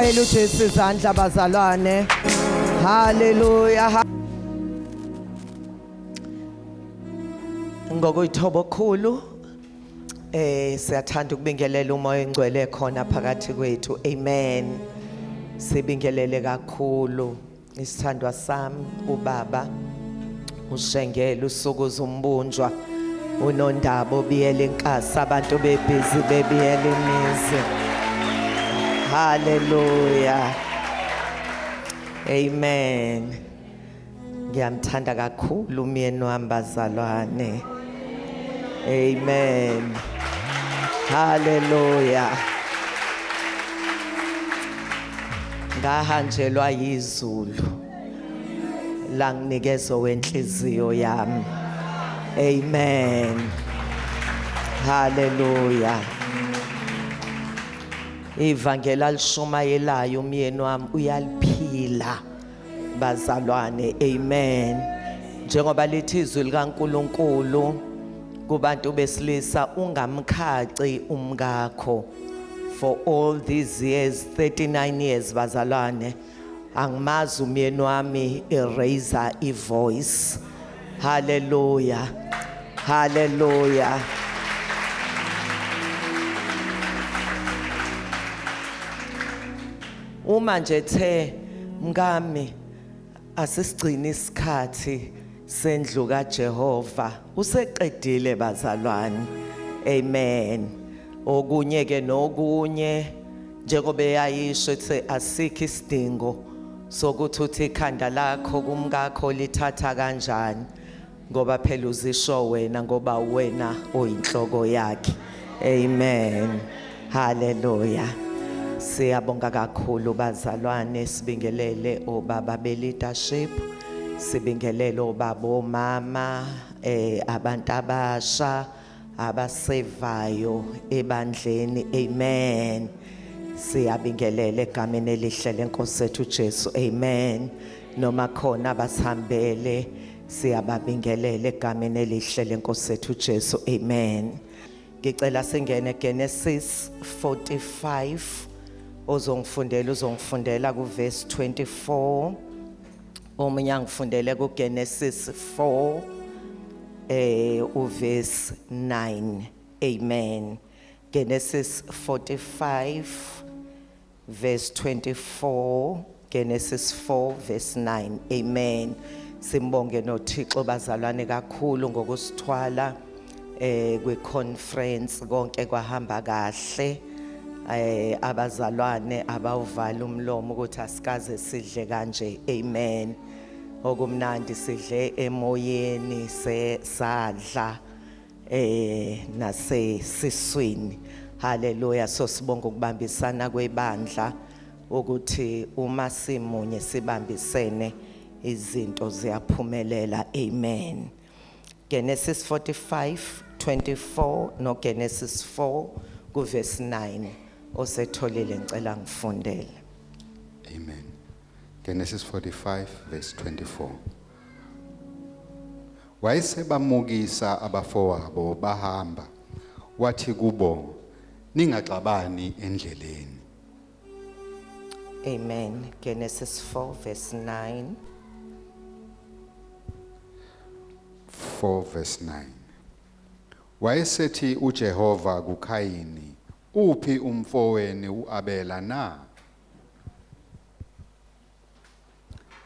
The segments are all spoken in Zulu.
Asishayele uJesu izandla bazalwane. Hallelujah. Ngokuyithoba okukhulu siyathanda ukubingelela uMoya oNgcwele khona phakathi kwethu. Amen. Sibingelele kakhulu isithandwa sami ubaba uShengele usukuza umbunjwa unondaba obiyela inkasa abantu bebhizi bebiyela imizi. Hallelujah. Amen. Ngiyamthanda kakhulu umyeni wami bazalwane. Amen. Hallelujah. Ngahanjelwa yizulu langinikeza wenhliziyo yami. Amen. Hallelujah. Ivangeli alishumayelayo umyeni wami uyaliphila bazalwane. Amen. Njengoba lithi izwi likaNkuluNkulu kubantu besilisa, ungamkhaci umkakho. For all these years, 39 years bazalwane, angimazi umyeni wami eraise ivoice. Hallelujah. Hallelujah. Uma nje the mkami asisigcine isikhathi sendlu kaJehova, useqedile bazalwane. Amen. Okunye ke nokunye njengoba eyayisho ethi asikho isidingo sokuthi uthi ikhanda lakho kumkakho lithatha kanjani, ngoba phela uzisho wena, ngoba wena oyinhloko yakhe. Amen. Hallelujah. Siyabonga kakhulu bazalwane, sibingelele obaba be leadership, sibingelele obaba omama, abantu abasha abasevayo ebandleni. Amen. Siyabingelela egameni elihle lenkosi ethu Jesu. Amen. Noma khona abasihambele, siyababingelela egameni elihle lenkosi ethu Jesu. Amen. Ngicela singene Genesis 45. Ozongifundela uzongifundela ku verse 24. Omunye angifundele ku Genesis 4 u verse 9. Amen. Genesis 45 verse 24, Genesis 4 verse 9. Amen. Simbonge noThixo bazalwane kakhulu ngokusithwala kwi conference, konke kwahamba kahle. Abazalwane abawuvala umlomo ukuthi asikaze sidle kanje. Amen. Okumnandi sidle emoyeni, sadla nasesiswini. Hallelujah. So sibonga ukubambisana kwebandla ukuthi uma simunye sibambisene izinto ziyaphumelela. Amen. Genesis 45:24 no Genesis 4 ku verse 9. Osetholile ngicela ngifundele. Amen. Genesis 45 verse 24. Wayesebamukisa abafowabo bahamba, wathi kubo, ningaxabani endleleni. Amen. Genesis 4 verse 9. 4 verse 9. Wayesethi uJehova kuKhayini, uphi umfowenu uAbela na?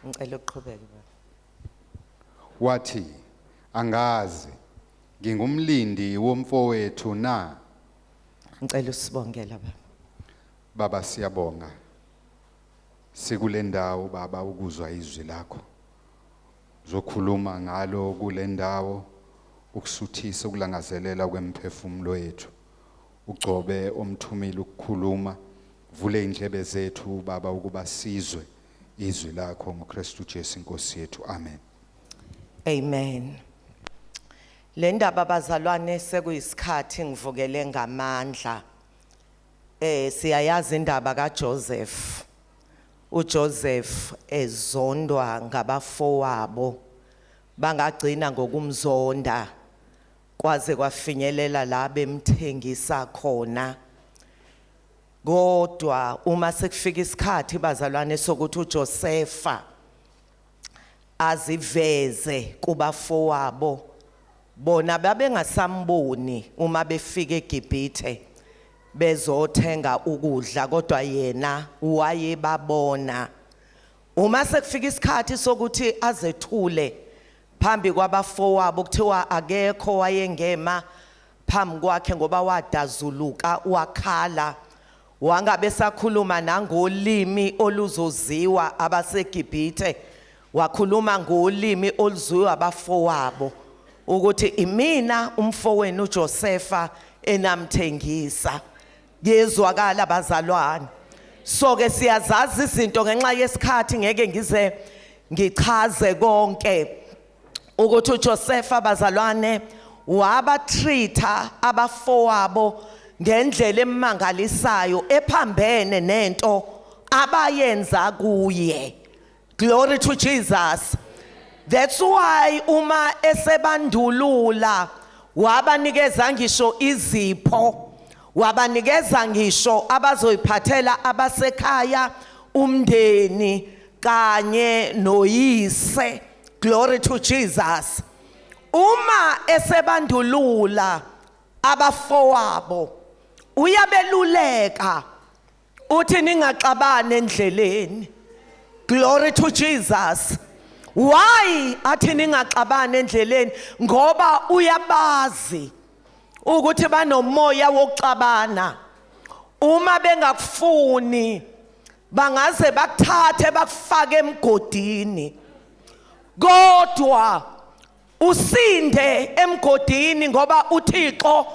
Ngicela uqhubeke baba. Wathi, angazi, ngingumlindi womfowethu na? Ngicela usibongela baba. Baba siyabonga. Sikule ndawo baba ukuzwa izwi lakho. Uzokhuluma ngalo kule ndawo ukusuthisa ukulangazelela kwemphefumulo yethu. Ugcobe omthumile ukukhuluma, vule indlebe zethu baba ukuba sizwe izwi lakho ngoKristu Jesu inkosi yethu. Amen. Amen. Le ndaba bazalwane sekuyisikhathi ngivukele ngamandla. Siyayazi indaba kaJoseph. uJoseph ezondwa ngabafowabo, bangagcina ngokumzonda kwaze kwafinyelela la bemthengisa khona. Kodwa uma sekufika isikhathi, bazalwane, sokuthi uJosepha aziveze kubafowabo, bona babengasamboni uma befika eGibhithe bezothenga ukudla, kodwa yena wayebabona. Uma sekufika isikhathi sokuthi azethule phambi kwabafowabo, kuthiwa akekho wayengema phambi kwakhe, ngoba wadazuluka wakhala, wangabe sakhuluma nangolimi oluzoziwa abaseGibhithe, wakhuluma ngolimi oluziwa abafowabo ukuthi imina umfowenu uJosepha enamthengisa. Kuyezwakala, bazalwane? So ke siyazazi izinto. Ngenxa yesikhathi ngeke ngize ngichaze konke ukuthi uJosepha, bazalwane, wabatreata abafowabo ngendlela emangalisayo ephambene nento abayenza kuye. Glory to Jesus. That's why uma esebandulula wabanikeza ngisho izipho, wabanikeza ngisho abazoyiphathela abasekhaya, umndeni kanye noyise. Glory to Jesus. Uma esebandulula abafowabo, uyabeluleka, uthi ningaxabani endleleni. Glory to Jesus. Why athi ningaxabani endleleni? Ngoba uyabazi ukuthi banomoya wokuxabana. Uma bengakufuni bangaze bakuthathe bakufake emgodini, kodwa usinde emgodini, ngoba uThixo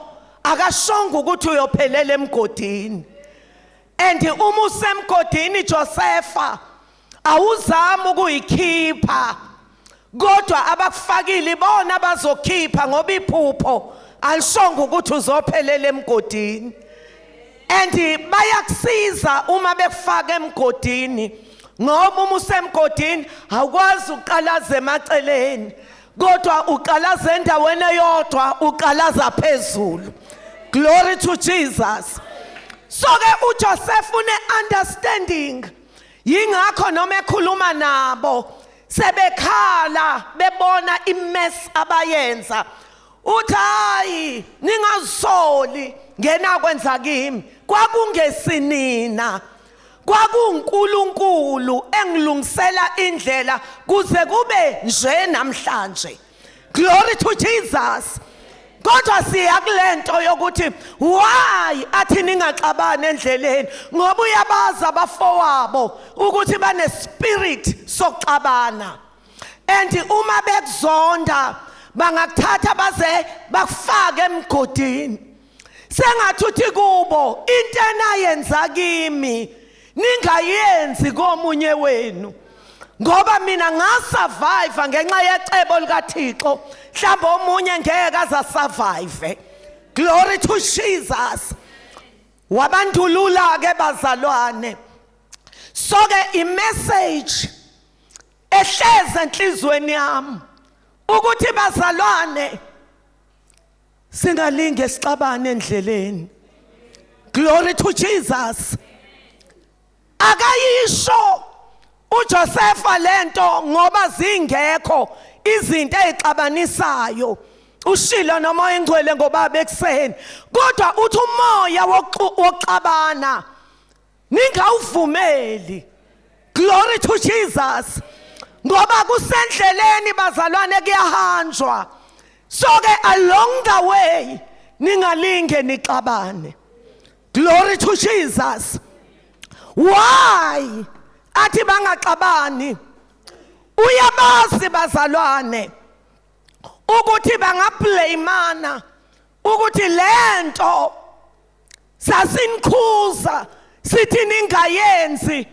akashongo ukuthi uyophelela emgodini. And uma usemgodini, Josepha, awuzami ukuyikhipha, kodwa abakufakile ibona bazokhipha, ngoba iphupho alishongo ukuthi uzophelela emgodini. And bayakusiza uma bekufaka emgodini, ngoba uma usemgodini awukwazi uqalaza emaceleni, kodwa uqalaza endaweni eyodwa, uqalaza phezulu. Glory to Jesus. So ke uJoseph une understanding, yingakho noma ekhuluma nabo sebekhala bebona imess abayenza, uthi hayi, ningazisoli ngenakwenza kimi, kwakungesinina, kwakuNkulunkulu engilungisela indlela kuze kube nje namhlanje. Glory to Jesus. Kodwa siya kulento yokuthi why athi ningaxabani endleleni, ngoba uyabaza abafowabo ukuthi bane spirit sokuxabana, and uma bekuzonda bangakuthatha baze bakufake emgodini. Sengathi uthi kubo, into enayenza kimi ningayenzi komunye wenu, ngoba mina ngasurvive ngenxa yecebo likaThixo, mhlawumbe omunye ngeke aza survive. Glory to Jesus. Wabandulula ke, bazalwane. So ke imessage ehleze enhlizweni yami ukuthi, bazalwane, singalinge sixabane endleleni. Glory to Jesus. Akayisho uJosepha lento ngoba zingekho izinto ezixabanisayo, ushilo noma ingcwele ngoba bekuseni, kodwa uthi umoya wokuxabana ningawuvumeli. Glory to Jesus. Ngoba kusendleleni, bazalwane, kuyahanjwa. So ke along the way ningalinge nixabane. Glory to Jesus. Why athi bangaxabani? Uyabazi, bazalwane, ukuthi bangablamana ukuthi lento sasinikhuza sithi ningayenzi,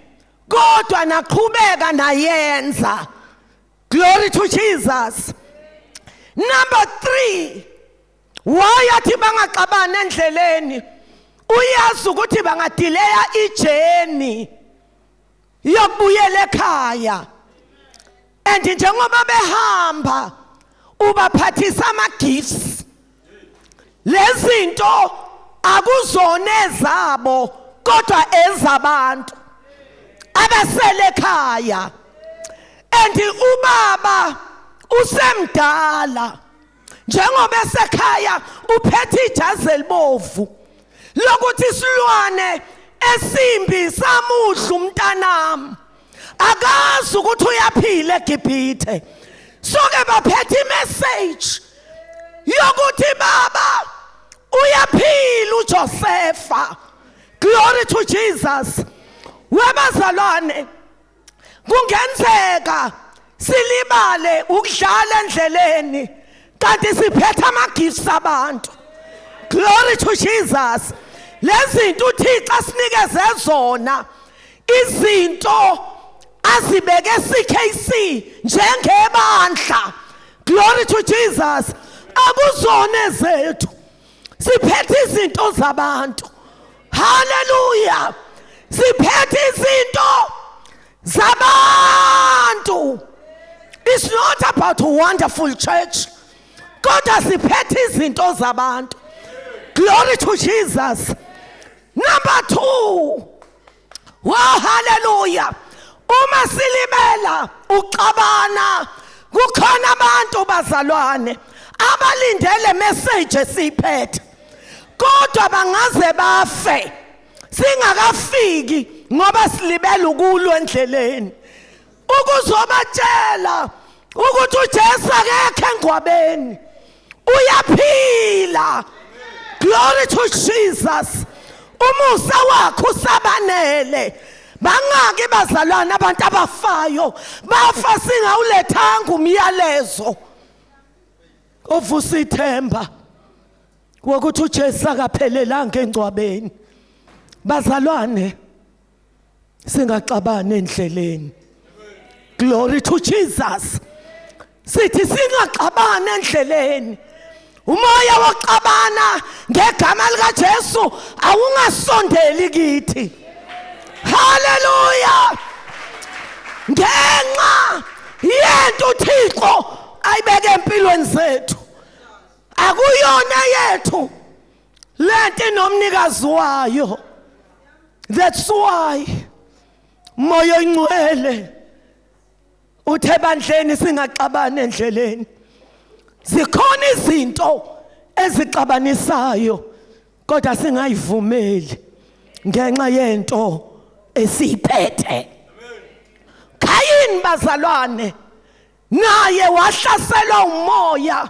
kodwa naqhubeka nayenza. Glory to Jesus. Number 3, why athi bangaxabani endleleni? Uyazi ukuthi bangadelaya ijourney yokubuyela ekhaya, and njengoba behamba ubaphathisa ama gifts. Lezinto akuzona ezabo. Kodwa ezabantu abasele ekhaya. And ubaba usemdala, njengoba esekhaya uphethe ijazi elibovu lokuthi isilwane esimbi samudla umntanami, akazi ukuthi uyaphila eGibhithe. Soke baphethe imessage yokuthi baba uyaphila uJosepha. Glory to Jesus. Webazalwane, kungenzeka silibale ukudlala endleleni kanti siphethe ama-gifts abantu. Glory to Jesus. Lezi zinto uThixo asinikeze zona, izinto azibeke CKC njengebandla, glory to Jesus, akuzona ezethu, siphethe izinto zabantu. Haleluya, siphethe izinto zabantu. It's not about wonderful church, kodwa siphethe izinto zabantu. Glory to Jesus. Number 2, wow, hallelujah, uma silibela uxabana, kukhona abantu bazalwane abalindele message esiphethe, kodwa bangaze bafe singakafiki ngoba silibela ukulwa endleleni ukuzobatshela ukuthi uJesu akekho engcwabeni, uyaphila. Glory to Jesus. Umusa wakhe usabanele. Bangaki bazalwane abantu abafayo, bafa singawulethanga umyalezo ovusa ithemba wokuthi uJesu akaphelelanga engcwabeni? Bazalwane, singaxabani endleleni. Glory to Jesus. Sithi singaxabani endleleni. Umoya wokuxabana, ngegama lika Jesu, awungasondeli kithi. Haleluya. Ngenxa yento uThixo ayibeke empilweni zethu, akuyona yethu lento, inomnikazi wayo. That's why Moya Oyingcwele uthe bandleni singaxabani endleleni. Zikhona izinto ezixabanisayo, kodwa singayivumeli ngenxa yento esiyiphethe. Khayini bazalwane naye wahlaselwa umoya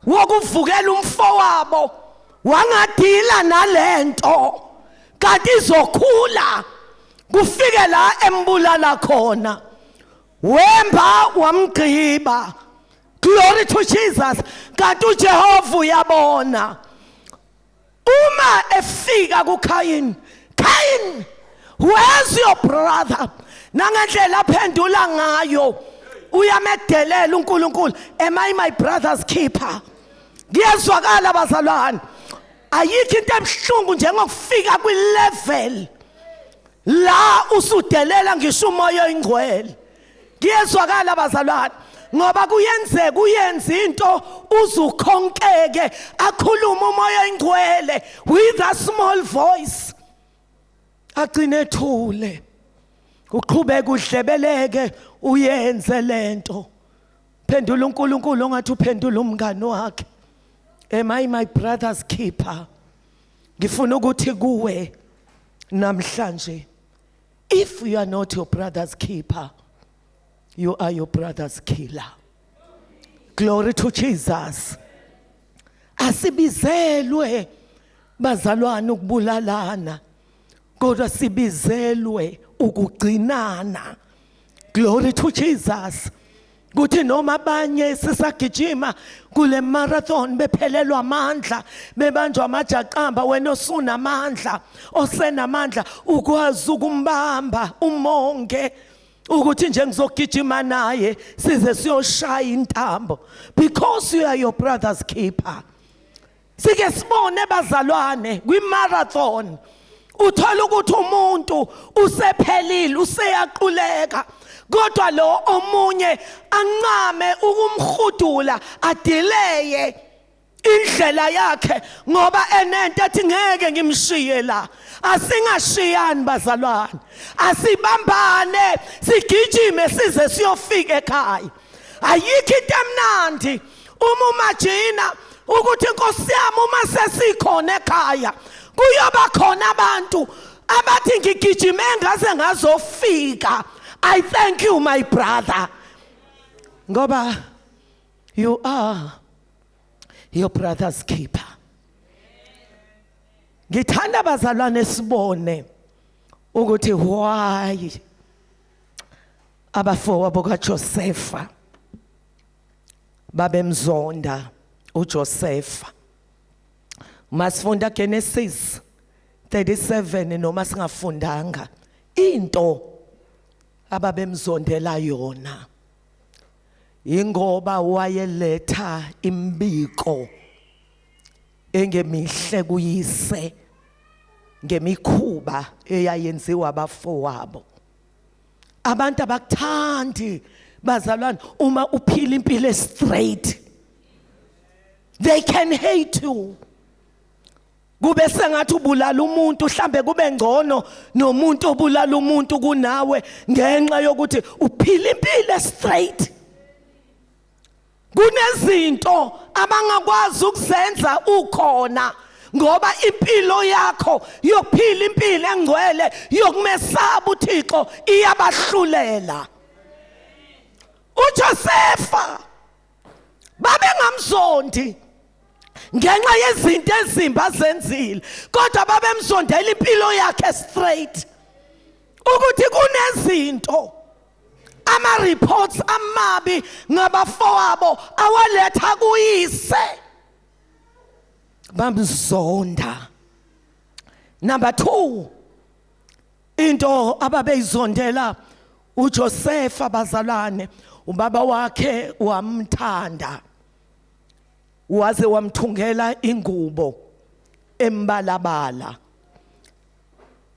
wokuvukela umfowabo, wangadila nalento kanti izokhula kufike la embulala khona, wemba wamgqiba. Glory to Jesus. Kanti uJehova uyabona. Uma efika kuKain, "Cain, where's your brother?" Nangendlela aphendula ngayo uyamedelela uNkulunkulu. "Am I my brother's keeper?" Kuyezwakala bazalwane, ayikho into ebuhlungu njengokufika kwi-level la usudelela ngisho uMoya Oyingcwele. Kuyezwakala bazalwane, ngoba kuyenzeka uyenza into uzukhonkeke, akhulume uMoya Oyingcwele with a small voice, agcine ethule, uqhubeka udlebeleke, uyenze lento. Phendula uNkulunkulu ongathi uphendula umngani wakhe, "Am I my brother's keeper?" Ngifuna ukuthi kuwe namhlanje, if you are not your brother's keeper, you are your brother's killer. Glory to Jesus. Asibizelwe bazalwane ukubulalana, kodwa sibizelwe ukugcinana. Glory to Jesus. Kuthi noma abanye sisagijima kule marathon bephelelwa amandla, bebanjwa amajaqamba, wena osunamandla, osenamandla, ukwazi ukumbamba umonge ukuthi nje ngizogijima naye size siyoshaya intambo, because you are your brother's keeper. Sike sibone bazalwane kwi-marathon, uthola ukuthi umuntu usephelile, useyaquleka, kodwa lo omunye ancame ukumhudula, adeleye indlela yakhe, ngoba enento ethi ngeke ngimshiye la. Asingashiyani bazalwane, asibambane sigijime size siyofika ekhaya. Ayikho into emnandi uma umajina ukuthi inkosi yami uma sesikhona ekhaya kuyoba khona abantu abathi ngigijime ngaze ngazofika. I thank you my brother, ngoba you are your brother's keeper. Ngithanda bazalwane sibone ukuthi why abafowabo kaJosepha babemzonda uJosepha. Masifunda Genesis 37 noma singafundanga, into ababemzondela yona ingoba wayeletha imbiko engemihle kuyise ngemikhuba eyayenziwa abafowabo. Abantu abakuthandi bazalwane uma uphila impilo straight, they can hate you. Kube sengathi ubulala umuntu, mhlambe kube ngcono nomuntu obulala umuntu kunawe ngenxa yokuthi uphila impilo straight. Kunezinto abangakwazi ukuzenza ukhona, ngoba impilo yakho yokuphila impilo engcwele yokumesaba uThixo iyabahlulela. uJosepha babengamzondi ngenxa yezinto ezimbi azenzile, kodwa babemzondela impilo yakhe straight, ukuthi kunezinto ama reports amabi ngabafowabo awaletha kuyise, bamzonda. Number 2, into ababeyizondela uJosepha bazalwane, ubaba wakhe wamthanda waze wamthungela ingubo embalabala.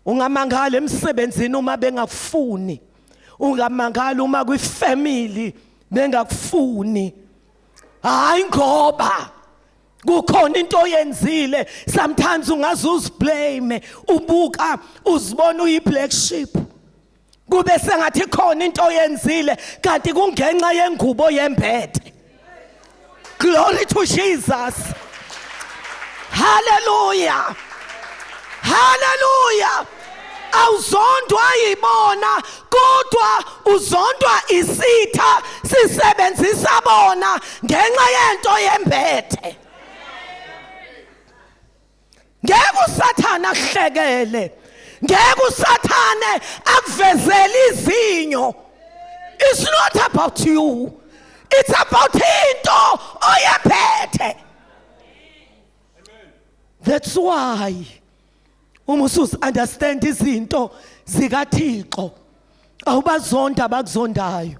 Ungamangala emsebenzini uma bengakufuni, ungamangala uma kwifamily bengakufuni, hayi ngoba kukhona into oyenzile. Sometimes ungaze uziblame, ubuka uzibona uyi black sheep, kube sengathi khona into oyenzile kanti kungenxa yengubo yembethe. Glory to Jesus, hallelujah, hallelujah. Awuzondwa yibona, kodwa uzondwa isitha sisebenzisa bona ngenxa yento yembethe. Ngeke uSathane akuhlekele, ngeke uSathane akuvezele izinyo. It's not about you, it's about into oyembethe. That's why uma usuzi understand izinto zikaThixo awubazonda abakuzondayo.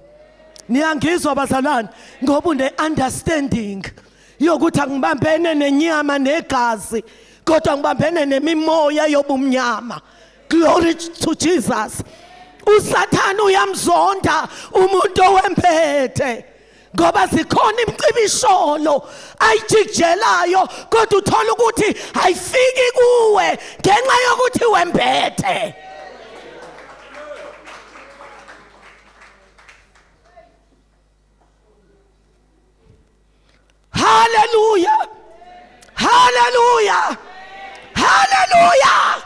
Niyangizwa bazalwane? Ngoba une understanding yokuthi angibambene nenyama negazi, kodwa ngibambene nemimoya yobumnyama. Glory to Jesus. uSathane uyamzonda umuntu owembethe, ngoba zikhona imicibisholo ayijikijelayo, kodwa uthola ukuthi ayifiki kuwe ngenxa yokuthi wembethe. Hallelujah, hallelujah, hallelujah.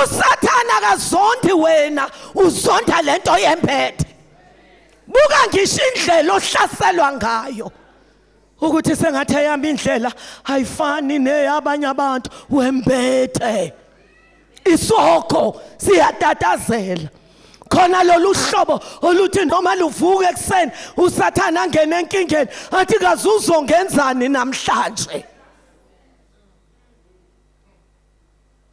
uSathana akazondi wena, uzonda lento yembethe. Buka ngisho indlela ohlaselwa ngayo, ukuthi sengathi eyami indlela ayifani neyabanye abantu. Wembethe, isoko siyatatazela khona lolu hlobo oluthi noma luvuka ekuseni uSathana angene enkingeni athi kaze uzongenzani namhlanje,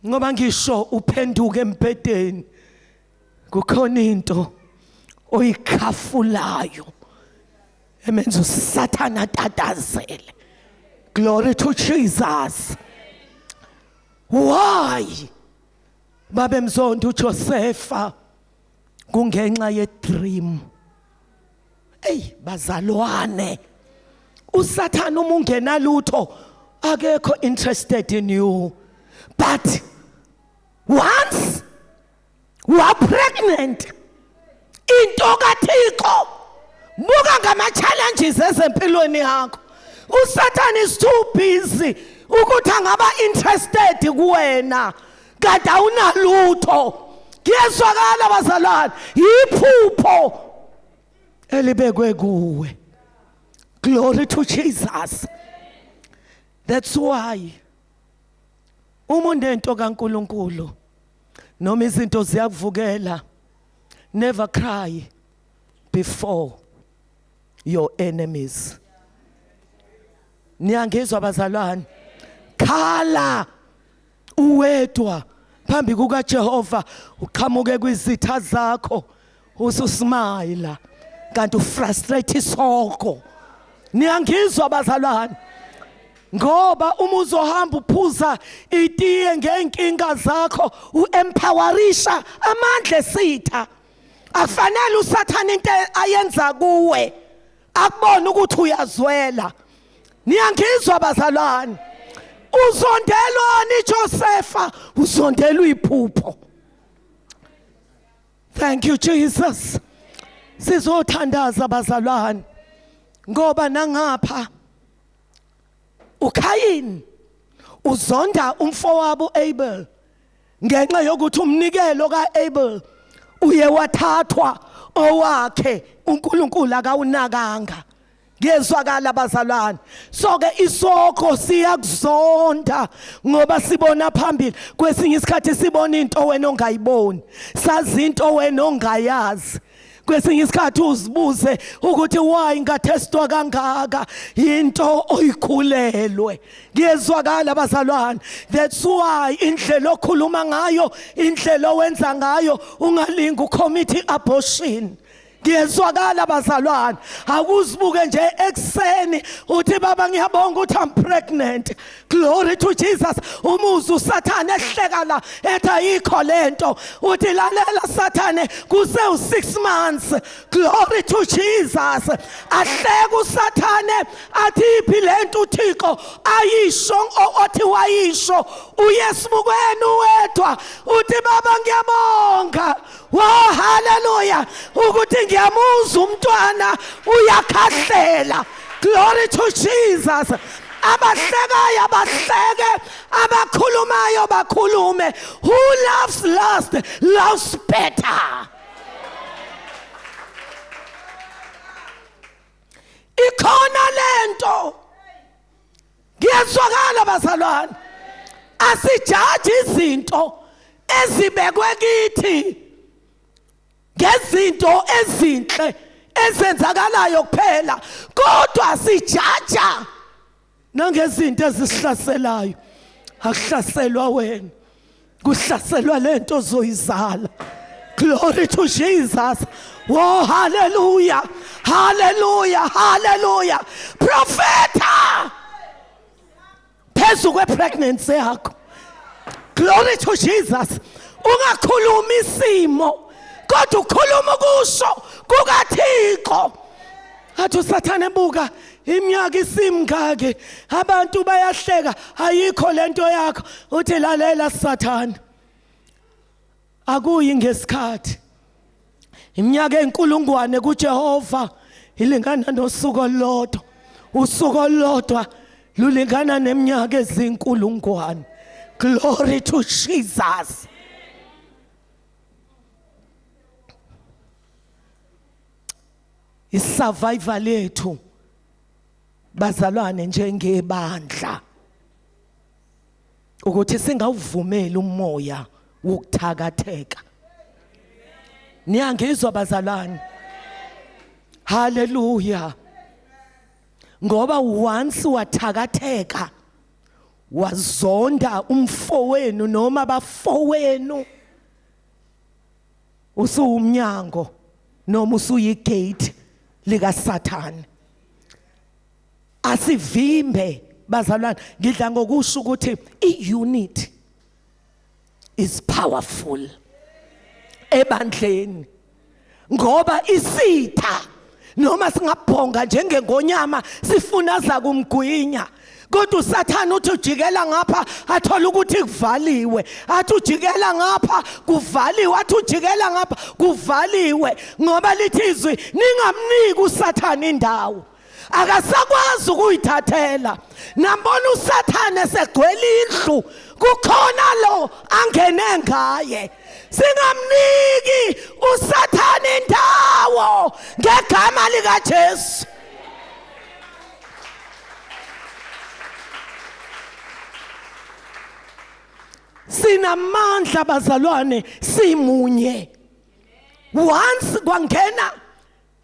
ngoba ngisho uphenduke embhedeni kukhona into oyikhafulayo emenza uSathana atatazele. Glory to Jesus. Why babemzonda uJosepha? Kungenxa ye dream. Ey bazalwane, uSathana uma ungenalutho akekho interested in you, but Once wa pregnant, into kaThixo, buka ngama challenges ezempilweni yakho. uSatan is too busy ukuthi angaba interested kuwena kanti awunalutho. Kuyezwakala bazalwane, iphupho elibekwe kuwe. Glory to Jesus. That's why uma unento kaNkuluNkulu noma izinto ziyakuvukela, never cry before your enemies. Niyangizwa bazalwane? Khala uwedwa phambi kukaJehova, uqhamuke kwizitha zakho ususmile kanti ufrustrate isoko. Niyangizwa bazalwane? Ngoba uma uzohamba uphuza itiye ngeenkinga zakho, uempowerisha amandla esitha. Akufanele uSathane into ayenza kuwe akubone ukuthi uyazwela. Niyangizwa bazalwane? Uzondelwani Josepha? Uzondelwa iphupho. Thank you Jesus. Sizothandaza bazalwane, ngoba nangapha uKayin uzonda umfowabo Abel ngenxa yokuthi umnikelo kaAbel uye wathathwa owakhe, uNkulunkulu akawunakanga. Ngiyezwakala bazalwane? So ke isokho siyakuzonda ngoba sibona phambili. Kwesinye isikhathi sibona into wena ongayiboni, sazi into wena ongayazi. Kwesinye isikhathi uzibuze ukuthi why ngathestwa kangaka, into oyikhulelwe. Ngiyezwakala bazalwane? That's why indlela okhuluma ngayo, indlela owenza ngayo, ungalinga ucommit abortion. Ngiyezwakala bazalwane? Akuzibuke nje ekseni uthi, "Baba, ngiyabonga ukuthi I'm pregnant." Glory to Jesus. Umuzi uSathane ehleka la ethi ayikho lento, uthi, "Lalela Sathane, kuse u6 months." Glory to Jesus. Ahleka uSathane athi, "Iphi lento uThixo ayisho othi wayisho?" Uyesibukweni uwedwa uthi, "Baba, ngiyabonga." Wow, hallelujah, ukuthi ngiyamuzwa umntwana uyakhahlela. Glory to Jesus. Abahlekayo abahleke, abakhulumayo bakhulume. Who loves last loves better. Ikhona lento. Ngiyezwakala bazalwane? Asijaji izinto ezibekwe kithi ngezinto ezinhle ezenzakalayo kuphela, kodwa sijaja nangezinto ezisihlaselayo. Akuhlaselwa wena, kuhlaselwa lento ozoyizala. Glory to Jesus. Oh, hallelujah, hallelujah, hallelujah. Profeta phezu kwepregnancy yakho. Glory to Jesus. Ungakhulumi isimo, kodwa ukhuluma ukusho kukaThixo. Athi uSathane, "Buka, iminyaka isimngaki, abantu bayahleka, ayikho lento yakho." Uthi, "Lalela Sathane, akuyi ngesikhathi. Iminyaka enkulungwane kuJehova ilingana nosuku olulodwa, usuku olulodwa lulingana neminyaka ezinkulungwane." Glory to Jesus. Isurvival yethu bazalwane njengebandla ukuthi singawuvumeli umoya wokuthakatheka. Niyangizwa bazalwane? Haleluya. Ngoba once wathakatheka, wazonda umfowenu noma abafowenu, usuwumnyango noma usuyigate lika Sathane. Asivimbe bazalwane. Ngidla ngokusho ukuthi iunity is powerful ebandleni, ngoba isitha noma singabhonga njengengonyama sifuna za kumgwinya. Kodwa uSathane uthi ujikela ngapha athola ukuthi kuvaliwe, athi ujikela ngapha kuvaliwe, athi ujikela ngapha kuvaliwe, ngoba lithi izwi ningamniki uSathane indawo. Akasakwazi ukuyithathela. Nambona uSathane segcwele indlu, kukhona lo angene ngaye. Singamniki uSathane indawo ngegama likaJesu. Sinamandla bazalwane, simunye. Once kwangena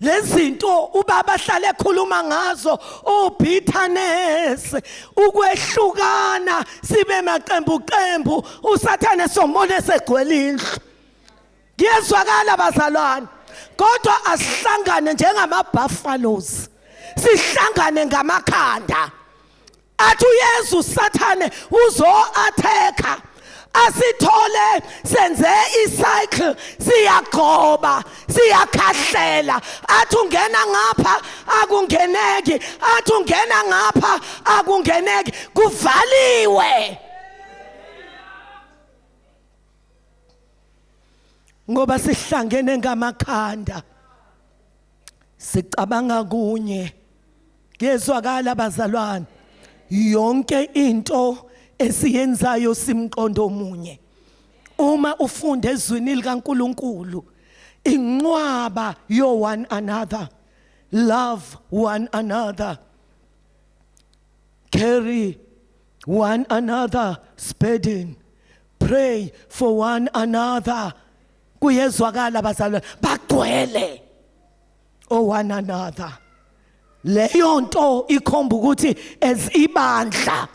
lezinto ubaba ahlale ekhuluma ngazo, ubitterness, ukwehlukana, sibe maqembu qembu, uSathane somone segcwele indlu. Kuyezwakala bazalwane, kodwa asihlangane njengama buffaloes, sihlangane ngamakhanda. Athi uYesu Sathane uzo-attack-a asithole senze icycle, siyagqoba siyakhahlela, athi ungena ngapha akungeneki, athi ungena ngapha akungeneki, kuvaliwe. Ngoba sihlangene ngamakhanda, sicabanga kunye. Kuyezwakala bazalwane, yonke into esiyenzayo simqondo omunye. Uma ufunda ezwini likaNkuluNkulu, inqwaba yo one another, love one another, carry one another's burden, pray for one another. Kuyezwakala bazalwane, bagcwele o one another. Leyo nto ikhomba ukuthi as ibandla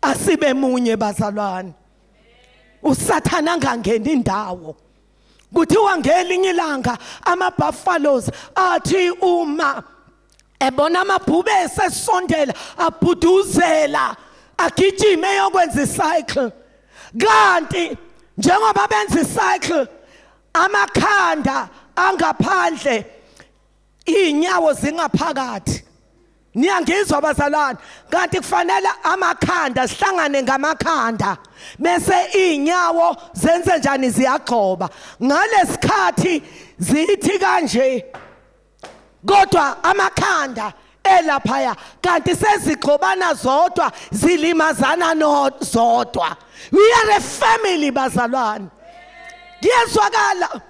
asibe munye bazalwane. uSathana angangeni indawo. Kuthiwa ngelinye ilanga ama buffaloes athi uma ebona amabhubesi esondela abhuduzela agijime eyokwenza icycle. Kanti njengoba benza icycle, amakhanda angaphandle, inyawo zingaphakathi. Niyangizwa bazalwane? Kanti kufanele amakhanda sihlangane ngamakhanda, bese inyawo zenze njani? Ziyagxoba. Ngalesikhathi zithi kanje, kodwa amakhanda elaphaya, kanti sezigxobana zodwa, zilimazana zodwa. We are a family bazalwane. Kuyezwakala?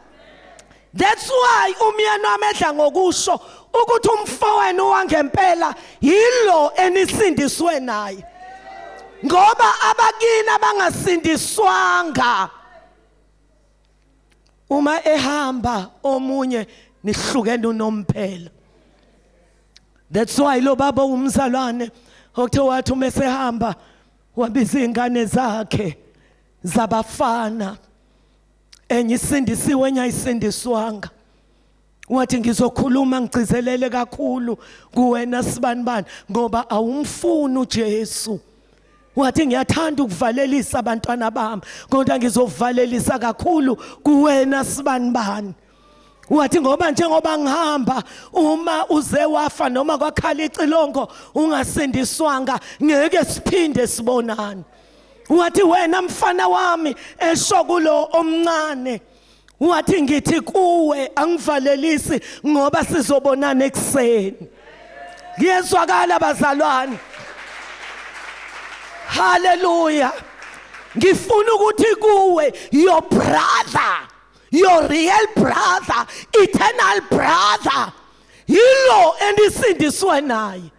That's why umyeni wami edla ngokusho ukuthi umfowenu wangempela yilo enisindiswe naye, ngoba abakini abangasindiswanga uma ehamba omunye nihlukene unomphela. That's why lo baba umzalwane okuthe wathi uma esehamba wabiza izingane zakhe zabafana, enye isindisiwe enye ayisindiswanga. Wathi ngizokhuluma ngigcizelele kakhulu kuwena sibanibani, ngoba awumfuni uJesu. Wathi ngiyathanda ukuvalelisa abantwana bami, kodwa ngizovalelisa kakhulu kuwena sibanibani. Wathi ngoba njengoba ngihamba, uma uze wafa noma kwakhala icilongo ungasindiswanga, ngeke siphinde sibonane. Wathi wena mfana wami, esho kulo omncane, wathi ngithi kuwe angivalelisi ngoba sizobonana ekuseni. Kuyezwakala bazalwane? Haleluya. Ngifuna ukuthi kuwe, your brother, your real brother, eternal brother, yilo enisindiswe naye,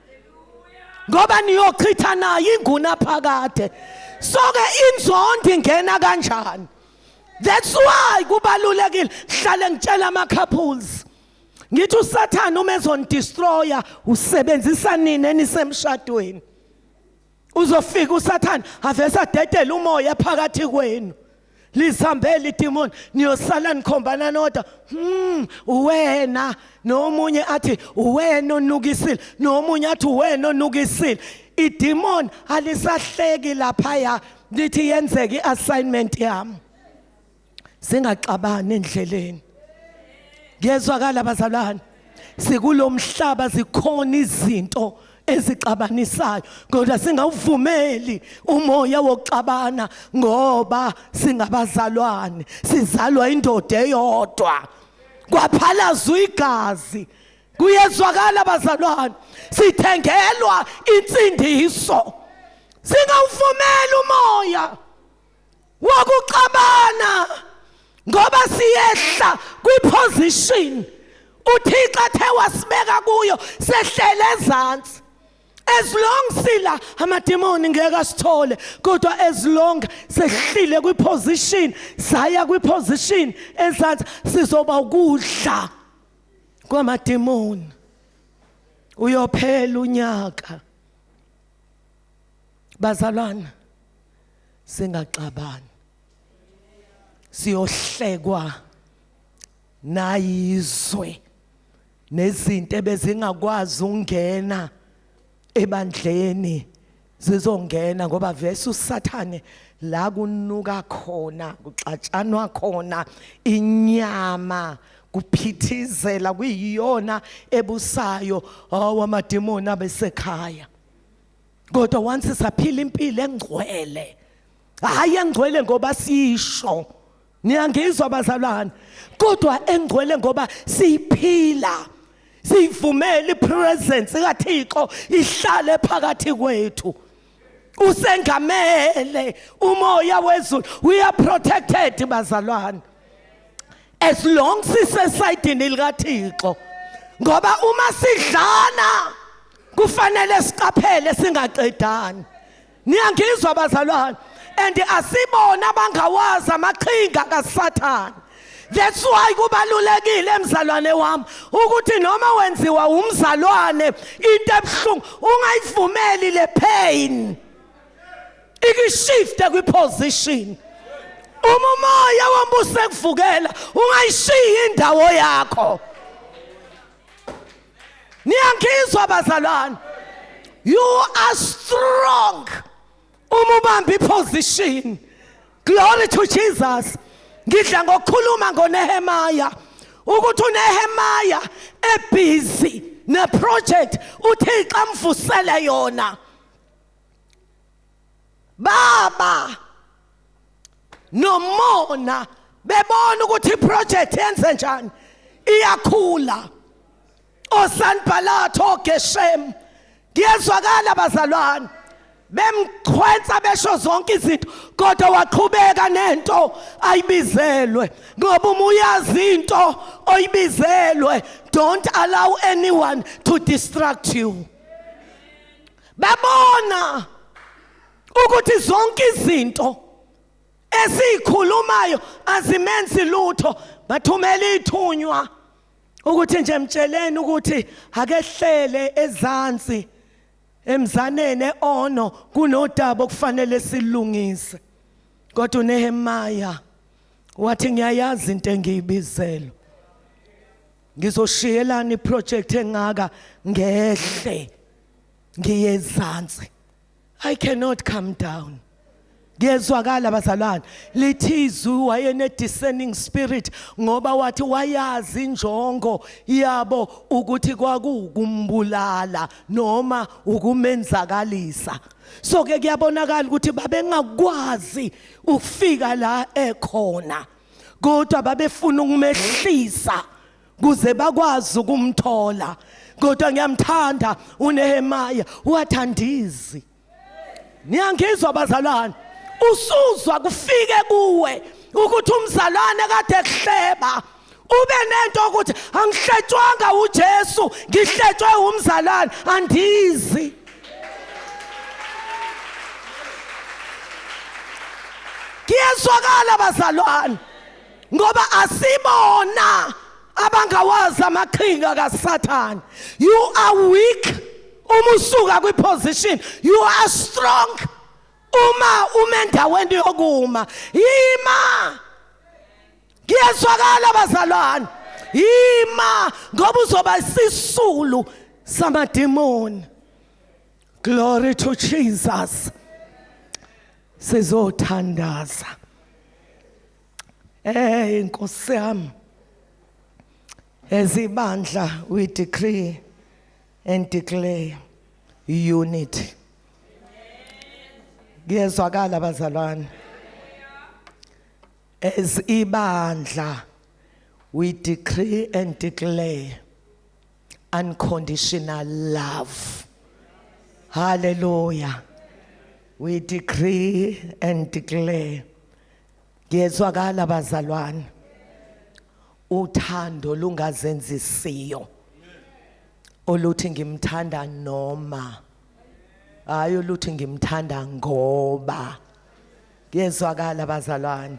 ngoba niyochitha naye inguna phakade. So ke inzondo ingena kanjani? That's why kubalulekile hlale ngitshela ama couples, ngithi uSathane uma ezonidestroya usebenzisa nini enisemshadweni. Uzofika uSathane avese adedele umoya phakathi kwenu, lizihambele idemon, niyosala nikhombana nodwa. Wena nomunye athi wena onukisile, nomunye athi wena onukisile. Idemon alisahleki laphaya, lithi yenzeke iassignment yami. Singaxabani endleleni. Kuyezwakala bazalwane? Sikulomhlaba, zikhona izinto Ezixabanisayo, kodwa singawuvumeli umoya wokuxabana, ngoba singabazalwane, sizalwa indoda eyodwa, kwaphalazwa igazi. Kuyezwakala, bazalwane? Sithengelwa insindiso. Singawuvumeli umoya wokuxabana, ngoba siyehla kwiposition uThixo athe wasibeka kuyo, sehlele ezantsi. As long sila, amademoni ngeke asithole, kodwa as long sehlile kwiposition, saya kwiposition ezantsi, sizoba ukudla kwamademoni. Uyophela unyaka, bazalwana, singaxabani. Siyohlekwa nayizwe, nezinto ebezingakwazi ukungena ebandleni zizongena, ngoba vese uSathane la kunuka khona, kuxatshanwa khona, inyama kuphithizela, kuyiyona ebusayo, hawu, amadimoni abesekhaya. Kodwa once saphila impilo engcwele, hayi engcwele ngoba sisho, niyangizwa bazalwane, kodwa engcwele ngoba siyiphila, siyivumela ipresence kaThixo ihlale phakathi kwethu, usengamele umoya wezulu, we are protected, bazalwane, as long sisesayidini likaThixo. Ngoba uma sidlana, kufanele siqaphele singaqedani. Niyangizwa, bazalwane? And asibona abangawazi amaqhinga kaSathane. That's why kubalulekile, emzalwane wami, ukuthi noma wenziwa umzalwane into ebuhlungu, ungayivumeli le pain ikushifte kwiposition. Uma umoya wombuso ekuvukela, ungayishiyi indawo yakho. Niyangizwa, bazalwane? You are strong uma ubamba iposition. Glory to Jesus. Ngidla ngokukhuluma ngoNehemiah, ukuthi uNehemiah ebusy neproject uThixo amvusele yona, baba nomona, bebona ukuthi iproject yenze njani, iyakhula, oSanbalat, oGeshem, kuyezwakala, bazalwane, bemchwensa, besho zonke izinto, kodwa waqhubeka nento ayibizelwe, ngoba uma uyazi into oyibizelwe, don't allow anyone to distract you. Babona ukuthi zonke izinto esikhulumayo azimenzi lutho, bathumela ithunywa ukuthi nje mtsheleni ukuthi akehlele ezansi emzaneni eOno, kunodaba okufanele silungise. Kodwa uNehemiah wathi, "Ngiyayazi into engiyibizelo, ngizoshiyelana iproject engaka ngehle ngiyezansi? I cannot come down." Kuyezwakala, bazalwane? Lithi izwi wayene discerning spirit, ngoba wathi wayazi injongo yabo ukuthi kwakukumbulala noma ukumenzakalisa. So ke kuyabonakala ukuthi babengakwazi ukufika la ekhona, kodwa babefuna ukumehlisa kuze bakwazi ukumthola. Kodwa ngiyamthanda uNehemiah, wathandizi. Niyangizwa, bazalwane? Usuzwa kufike kuwe ukuthi umzalwane kade kuhleba, ube nento ukuthi angihletshwanga uJesu, ngihletshwe umzalwane, andizi. Kuyezwakala, bazalwane? Ngoba asibona abangawazi amaqhinga kaSathane. You are weak uma usuka kwiposition, you are strong uma uma endaweni yokuma. Yima. Kuyezwakala, bazalwane? Yima, ngoba uzoba isisulu samademoni. Glory to Jesus. Sizothandaza. Inkosi yami, ezibandla, we decree and declare Unity. Kuyezwakala bazalwane. As ibandla, we decree and declare unconditional love. Hallelujah. We decree and declare. Kuyezwakala bazalwane. Uthando lungazenzisiyo. Oluthi ngimthanda noma, hayi oluthi ngimthanda ngoba. Kuyezwakala bazalwane.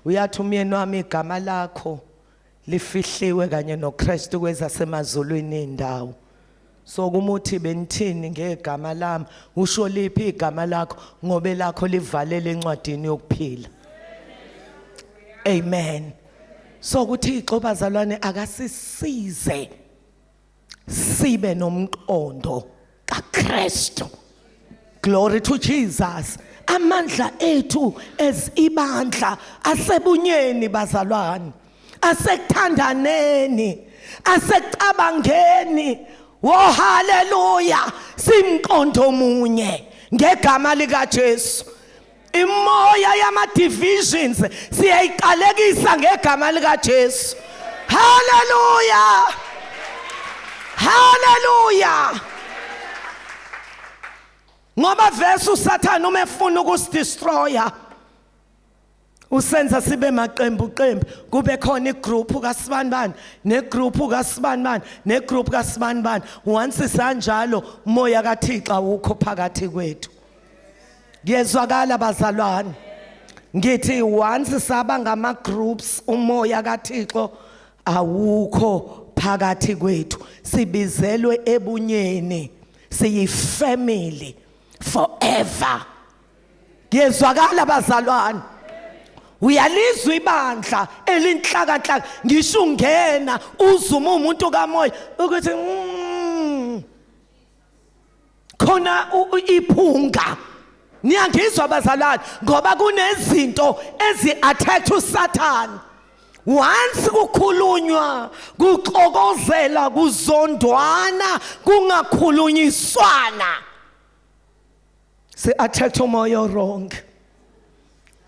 Uyathi umyeni wami, igama lakho lifihliwe kanye noKristu kwezasemazulwini indawo. So kumuthi benithini ngegama lami, usho liphi igama lakho, ngoba lakho livalele encwadini yokuphila. Amen. So kuThixo bazalwane akasisize sibe nomqondo kaKristu. Glory to Jesus. Amandla ethu as ibandla asebunyeni bazalwane, asekuthandaneni, asekucabangeni. Wo haleluya, simqondo munye ngegama lika Jesu. Imoya yama divisions siyayiqalekisa ngegama lika Jesu. Haleluya, haleluya. Ngoba vese uSathane uma efuna ukusidestroya usenza sibe maqembu qembu, kube khona igroup kaSibanibani negroup kaSibanibani negroup kaSibanibani. Once sanjalo, umoya kaThixo awukho phakathi kwethu. Kuyezwakala bazalwane? Ngithi once saba ngama groups, umoya kaThixo awukho phakathi kwethu. Sibizelwe ebunyeni, siyi family forever. Kuyezwakala bazalwane? Uyalizwa ibandla elinhlakanhlaka, ngisho ungena uzuma umuntu kamoya ukuthi khona iphunga. Niyangizwa bazalwane? Ngoba kunezinto ezi-attract uSathane. Once kukhulunywa, kuxokozela, kuzondwana, kungakhulunyiswana, si-attract umoya wrong.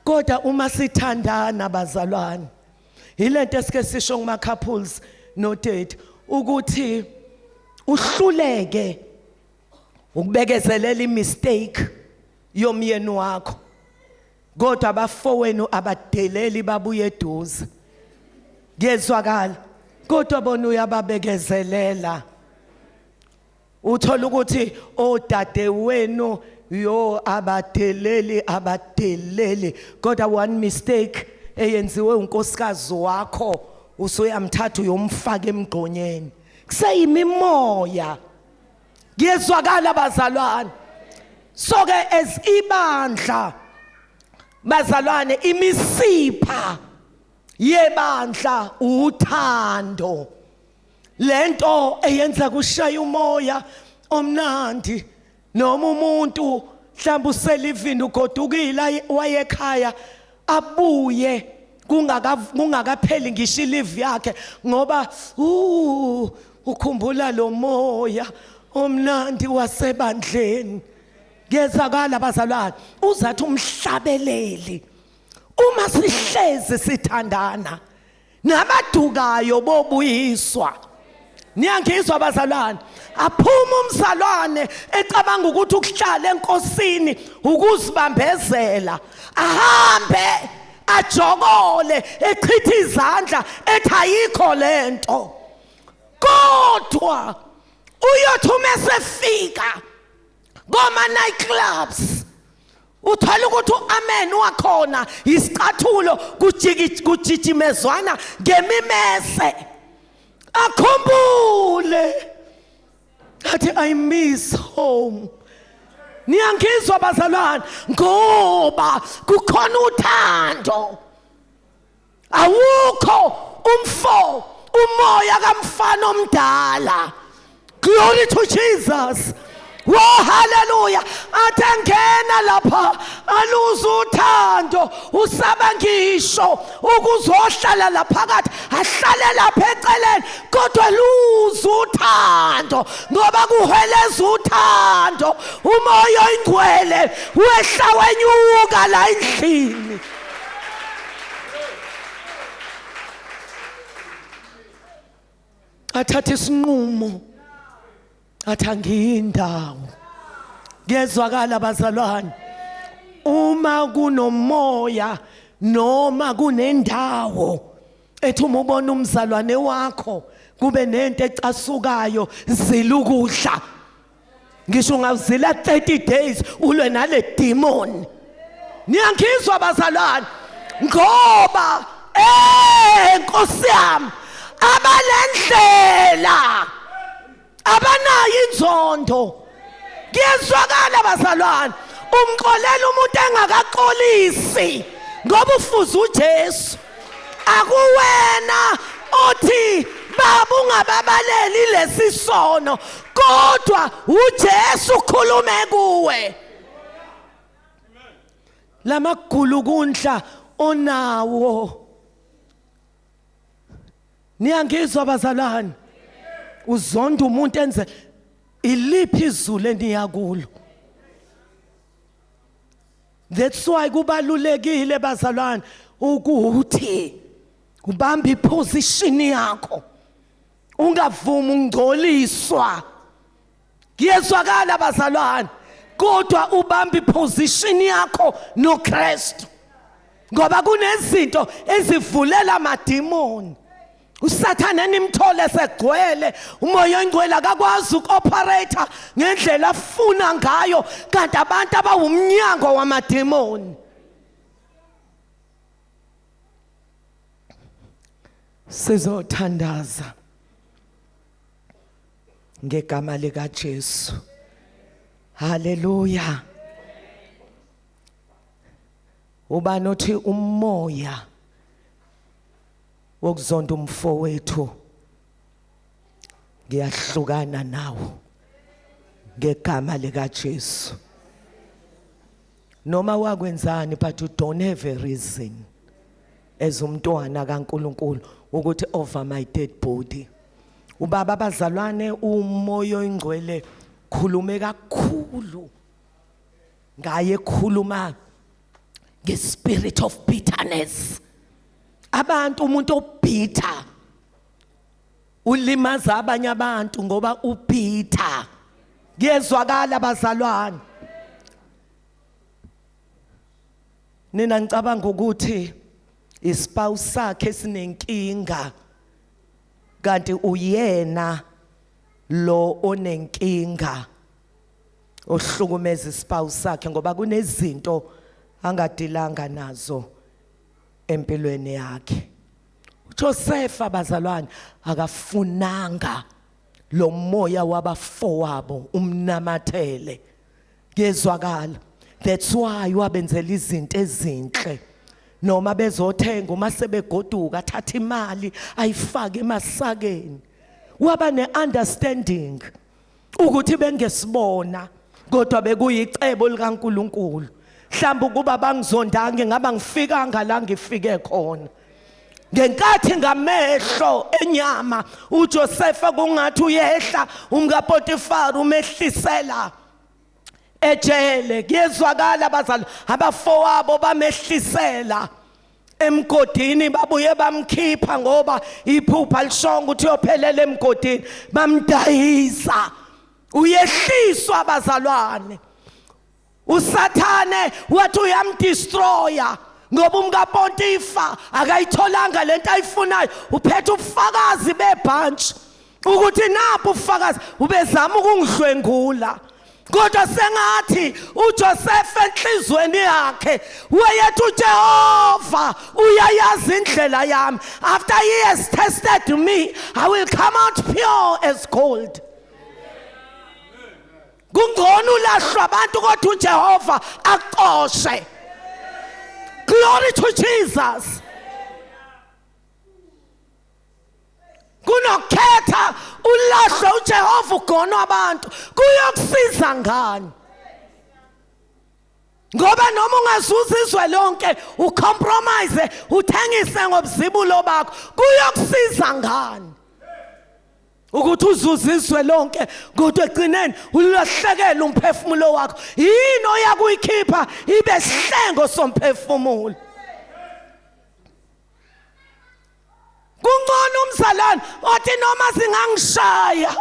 Kodwa uma sithandana bazalwane, yilento esike sisho kuma couples no date ukuthi uhluleke ukubekezelela imistake yomyeni wakho, kodwa abafowenu abadeleli babuye eduze. Kuyezwakala? Kodwa bona uyababekezelela. Uthola ukuthi odade wenu yo abadeleli, abadeleli, kodwa one mistake eyenziwe unkosikazi wakho usuyamthatha uyomfaka emgqonyeni. Kuseyimimoya. Kuyezwakala bazalwane? So ke as ibandla bazalwane, imisipha yebandla uthando, lento eyenza kushaya umoya omnandi. Noma umuntu mhlawumbe uselivini, ugodukile, wayekhaya, abuye kungakapheli ngisho ilive yakhe, ngoba ukhumbula lo moya omnandi wasebandleni. Kuyezwakala bazalwane? Uzathi umhlabeleli, uma sihlezi sithandana, nabadukayo bobuyiswa. Niyangizwa bazalwane? Aphuma umzalwane ecabanga ukuthi ukuhlala enkosini ukuzibambezela, ahambe ajokole, echitha izandla, ethi ayikho lento. Kodwa uyothi uma esefika koma night clubs, uthola ukuthi uamen wakhona isicathulo, kujijimezwana ngemimese, akhumbule athi, "I miss home." Niyangizwa bazalwane? Ngoba kukhona uthando, awukho umfo umoya kamfana omdala. Glory to Jesus. Wo hallelujah. Athi engena lapha aluza uthando, usaba ngisho ukuzohlala laphakathi, ahlale lapha eceleni, kodwa luza. uthando, ngoba kuheleza uthando. Umoya oyingcwele wehla wenyuka la endlini. Athatha isinqumo, athi angiyindawo. Kuyezwakala bazalwane, uma kunomoya noma kunendawo ethi uma ubona umzalwane wakho kube nento ecasukayo, zila ukudla. Ngisho ungazila 30 days ulwe nale demon. Niyangizwa bazalwane? Ngoba Nkosi yami, abalendlela abanayo inzondo. Kuyezwakala bazalwane, umxolela umuntu engakaxolisi ngoba ufuza uJesu. Akuwena othi baba ungababaleli lesi sono, kodwa uJesu ukhulume kuwe. Lamagulukundla onawo, niyangizwa bazalwane? Uzonda umuntu enze iliphi izulu eniya kulo? That's why kubalulekile bazalwane ukuthi ubambe iposition yakho, ungavumi ungcoliswa. Kuyezwakala bazalwane? Kodwa ubambe iposition yakho noKristu, ngoba kunezinto ezivulela amadimoni. uSathane nimthole segcwele umoya oyingcwele, akakwazi ukuoperate ngendlela afuna ngayo, kanti abantu abawumnyango wamadimoni. Sizothandaza ngegama lika Jesu. Haleluya. Ubani othi umoya wokuzonda umfowethu, ngiyahlukana nawo ngegama lika Jesu. Noma wakwenzani, but you don't have a reason as umntwana kaNkuluNkulu ukuthi over my dead body. Ubaba abazalwane, umoya oyingcwele khulume kakhulu ngaye, khuluma ngespirit of bitterness. Abantu, umuntu obitter ulimaza abanye abantu ngoba ubitter. Kuyezwakala bazalwane? Nina ngicabanga ukuthi ispouse sakhe sinenkinga, kanti uyena lo onenkinga ohlukumeza ispouse sakhe, ngoba kunezinto angadilanga nazo empilweni yakhe. uJoseph abazalwane akafunanga lo moya wabafowabo umnamathele. Kuyezwakala? That's why wabenzela izinto ezinhle noma bezothenga. Uma sebegoduka, athatha imali ayifake emasakeni. Waba ne-understanding ukuthi bengesibona, kodwa bekuyicebo likaNkuluNkulu. Mhlawumbe ukuba bangizondange, ngaba ngifikanga la ngifike khona. Ngenkathi ngamehlo enyama uJosepha kungathi uyehla, umkaPotifar umehlisela ejele. Kuyezwakala abazali? Abafowabo bamehlisela emgodini, babuye bamkhipha ngoba iphupha lishonga ukuthi uyophelela emgodini, bamdayisa. Uyehliswa abazalwane. uSathane wathi uyamdestroya ngoba umkaPontifa akayitholanga lento ayifunayo. Uphethe ubufakazi bebhantshi ukuthi napho ubufakazi, ubezama ukungidlwengula. Kodwa sengathi uJoseph enhlizweni yakhe wayethi, uJehova uyayazi indlela yami. After he has tested me, I will come out pure as gold. Kungcono ulahlwa abantu kodwa uJehova akuxoshe. Glory to Jesus. Kunokhetha ulahlwe uJehova ugonwa abantu, kuyokusiza ngani? Ngoba noma ungazuza izwe lonke, ucompromise, uthengise ngobuzibulo bakho, kuyokusiza ngani? Ukuthi uzuze izwe lonke kodwa ekugcineni ulahlekela umphefumulo wakho. Yini oyakuyikhipha ibe sihlengo somphefumulo? Kungcono umzalwane othi noma zingangishaya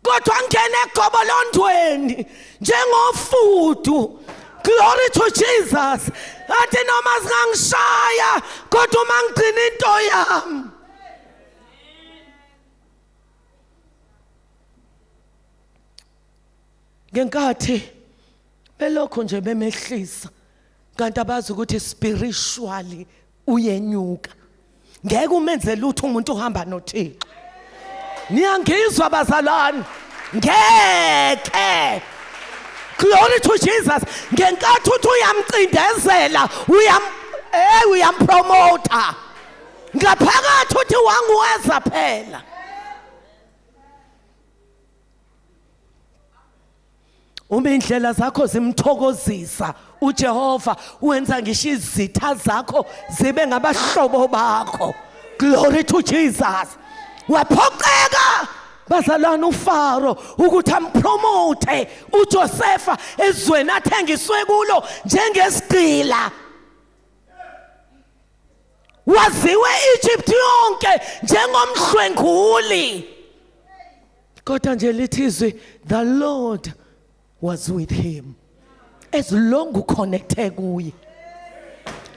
kodwa ngene egobolondweni njengofudu. Glory to Jesus. Athi noma zingangishaya kodwa uma ngigcina into yami. Ngenkathi belokho nje bemehlisa kanti abazi ukuthi spiritually uyenyuka. Ngeke umenze lutho umuntu ohamba noThixo. Niyangizwa bazalwane? Ngeke. Glory to Jesus. Ngenkathi uthi uyamcindezela, uyam eh uyampromota. Ngaphakathi uthi wanguweza phela. Uma indlela zakho zimthokozisa uJehova, wenza ngisho izitha zakho zibe ngabahlobo bakho. Glory to Jesus. Waphoqeka bazalwane uFaro ukuthi ampromote uJosefa ezweni athengiswe kulo njengesigqila. Waziwe Egypt yonke njengomhlwenguli. Kodwa nje lithi izwi, the Lord was with him. As long uconnecte kuye.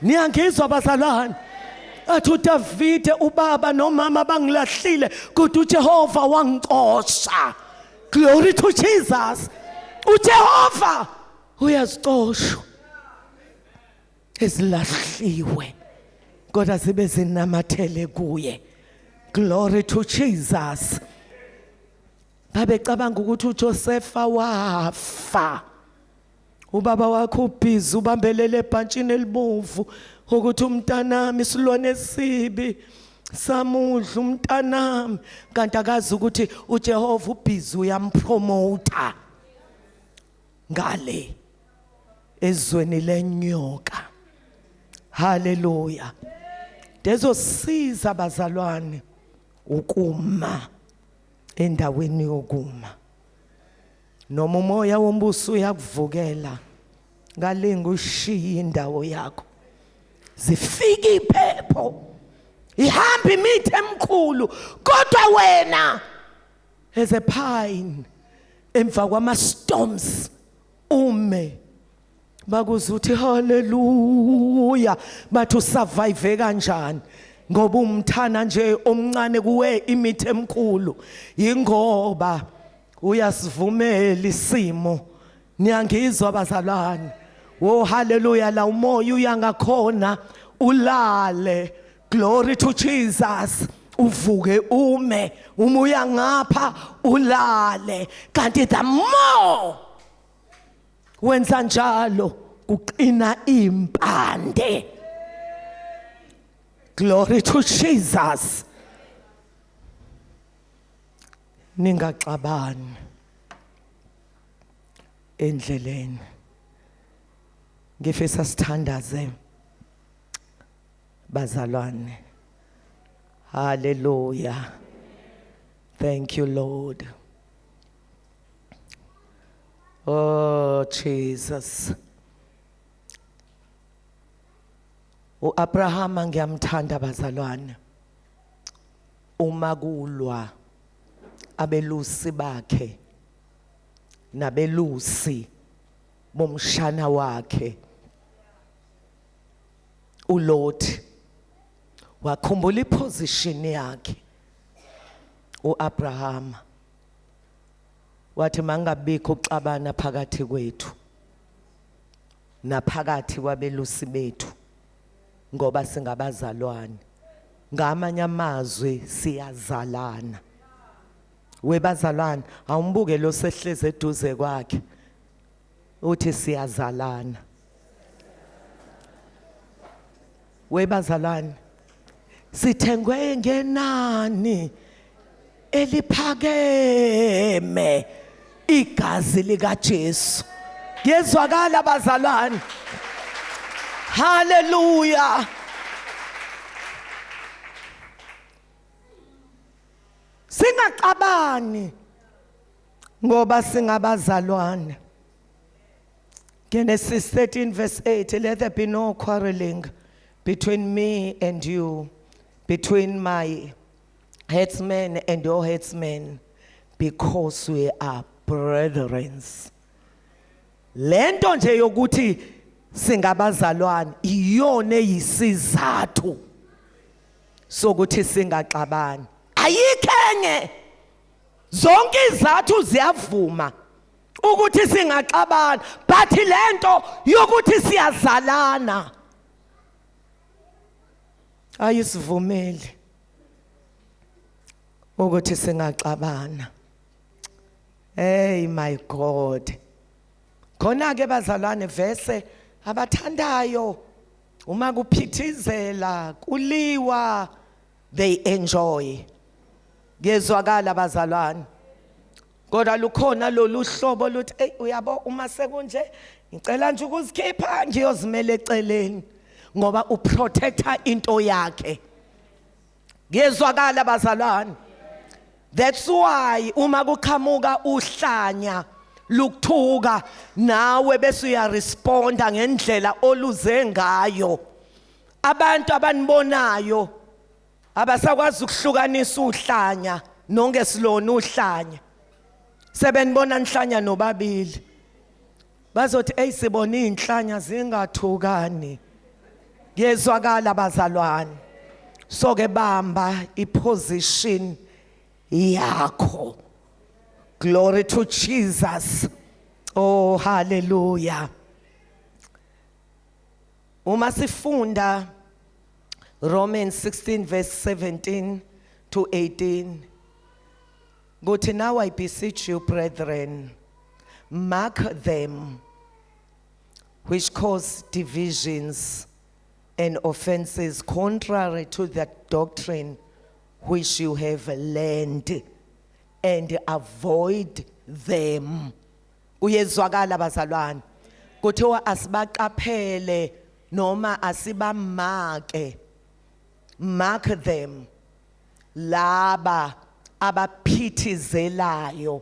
Niyangizwa bazalwane? Athi uDavide, ubaba nomama bangilahlile kodwa uJehova wangicosha. Glory to Jesus. uJehova uyazicosha ezilahliwe kodwa zibe zinamathele kuye. Glory to Jesus. Babecabanga ukuthi uJosefa wafa. Ubaba wakho ubhizi ubambelele ebhantshini elibomvu ukuthi umntanami isilwane esibi samudla umntanami, kanti akazi ukuthi uJehova ubhizi uyampromota ngale ezweni lenyoka. Haleluya. Ndezosiza bazalwane ukuma endaweni yokuma. Noma umoya wombuso uyakuvukela, ngalinga ushiye indawo yakho. Zifika iphepho, ihamba imithi emikhulu, kodwa wena as a pine emva kwama storms ume. Bakuza uthi haleluya, bathi usurvive kanjani ngoba umthana nje omncane kuwe imithi emikhulu. Ingoba uyasivumela isimo. Niyangizwa bazalwane? Oh haleluya, la umoya uyangakhona ulale. Glory to Jesus. Uvuke ume, uma uya ngapha ulale. Kanti the more wenza njalo kuqina impande. Glory to Jesus. Ningaxabani endleleni. Ngifisa sithandaze bazalwane. Hallelujah. Thank you Lord. Oh Jesus. uAbraham ngiyamthanda bazalwane. Uma kulwa abelusi bakhe nabelusi bomshana wakhe uLot, wakhumbula iposition yakhe uAbraham, wathi mangabikho ukuxabana phakathi kwethu naphakathi kwabelusi bethu ngoba singabazalwane. Ngamanye amazwi siyazalana. Webazalwane, awumbuke lo sehleze eduze kwakhe uthi siyazalana. Webazalwane, sithengwe ngenani eliphakeme, igazi likaJesu. Ngiyezwakala bazalwane? Haleluya. Asingaxabani ngoba singabazalwane. Genesis 13 verse 8, let there be no quarreling between me and you, between my headsmen and your headsmen, because we are brethren. Lento nje yokuthi singabazalwane iyona eyisizathu sokuthi singaxabani. Ayikho enye. Zonke izathu ziyavuma ukuthi singaxabana, but lento yokuthi siyazalana ayisivumeli ukuthi singaxabana. Hey my God. Khona ke bazalwane vese abathandayo uma kuphithizela kuliwa, they enjoy. Kuyezwakala bazalwane? Kodwa lukhona lolu hlobo luthi, hey, uyabo, uma sekunje ngicela nje ukuzikhipha ngiyozimela eceleni, ngoba uprotecta into yakhe. Kuyezwakala bazalwane? That's why uma kuqhamuka uhlanya lukuthuka nawe, bese uyaresponda ngendlela oluze ngayo, abantu abanibonayo abasakwazi ukuhlukanisa uhlanya nonke silona uhlanya. Sebenibona nihlanya nobabili, bazothi, "Ey, sibona inhlanya zingathukani." Kuyezwakala bazalwane? So ke bamba iposition yakho. Glory to Jesus. Oh hallelujah. Uma sifunda Romans 16 verse 17 to 18, kuthi, "Now I beseech you, brethren, mark them which cause divisions and offenses contrary to the doctrine which you have learned, and avoid them." Kuyezwakala bazalwane? Kuthiwa asibaqaphele noma asibamake, mark them, laba abaphithizelayo.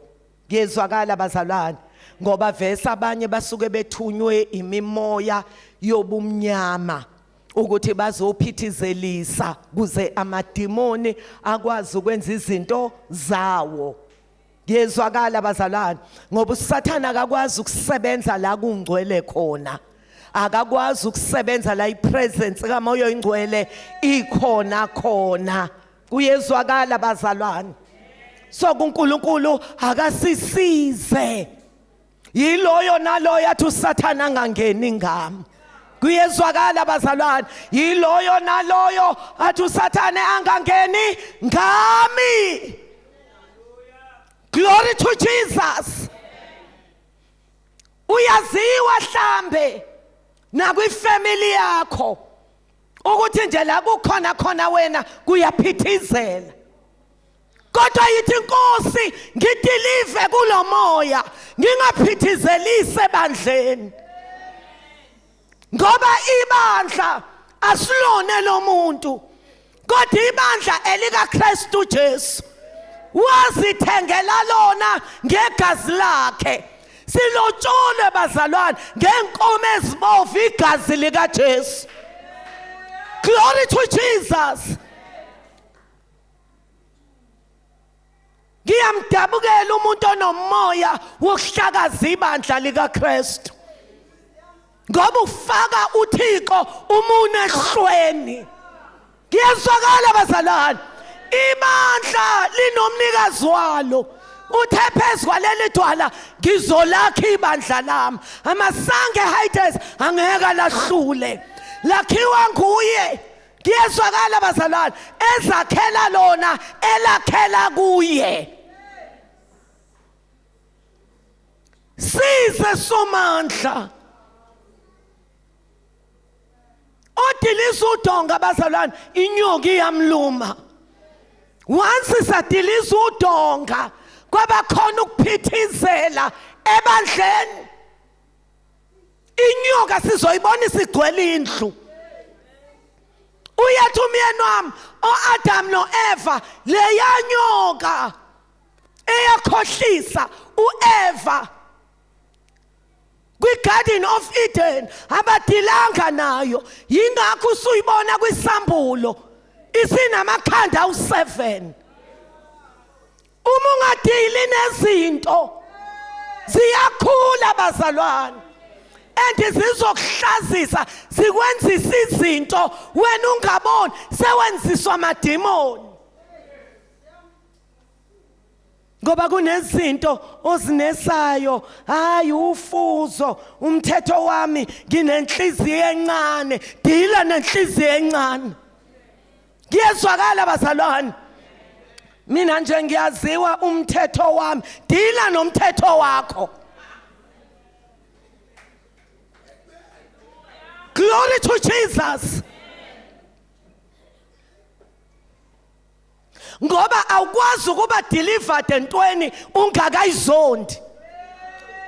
Kuyezwakala bazalwane? Ngoba vese abanye basuke bethunywe imimoya yobumnyama ukuthi bazophithizelisa kuze amadimoni akwazi ukwenza izinto zawo. Kuyezwakala bazalwane? Ngoba uSathana akakwazi ukusebenza la kungcwele khona, akakwazi ukusebenza la ipresence kaMoya oyiNgcwele ikhona khona. Kuyezwakala bazalwane? So kuNkulunkulu akasisize, yiloyo naloyo athi uSathana angangeni ngami. Kuyezwakala bazalwane? Yiloyo naloyo athi uSathane angangeni ngami. Glory to Jesus. Uyaziwa hlambe nakwifamily yakho ukuthi nje la kukhona khona wena kuyaphithizela, kodwa yithi, "Inkosi, ngideliver kulomoya, ngingaphithizelise ebandleni," ngoba ibandla asilone lomuntu, kodwa ibandla elika Kristu Jesu, wazithengela lona ngegazi lakhe. Silotsholwe bazalwane ngenkomo ezibovu, igazi lika Jesu. Glory to Jesus. Ngiyamdabukela umuntu onomoya wokuhlakaza ibandla likaKristu, ngoba ufaka uThixo umunwe ehlweni. Kuyezwakala bazalwane? Ibandla linomnikazi walo. Uthe, "Phezu kwaleli dwala ngizolakha ibandla lami, amasange Hades angeke lahlule." Lakhiwa nguye. Kuyezwakala bazalwane? Ezakhela lona, elakhela kuye. Size Somandla. Odiliza udonga bazalwane, inyoka iyamluma. Once sadiliza udonga, kwabakhona ukuphithizela ebandleni, inyoka sizoyibona isigcwele indlu. Uyathi umyeni wami, oAdam noEva, leyanyoka. Eyakhohlisa uEva kwiGarden of Eden, abadilanga nayo. Yingakho usuyibona kwisambulo isinamakhanda awu7. Uma ungadili nezinto ziyakhula bazalwane, and zizokuhlazisa, zikwenzisa izinto wena ungaboni, sewenziswa amadimoni. Ngoba kunezinto ozinesayo, hayi ufuzo umthetho wami, nginenhliziyo encane. Dila nenhliziyo encane. Kuyezwakala bazalwane? Mina nje ngiyaziwa umthetho wami, dila nomthetho wakho. Glory to Jesus. Ngoba awukwazi ukuba delivered entweni ungakayizondi.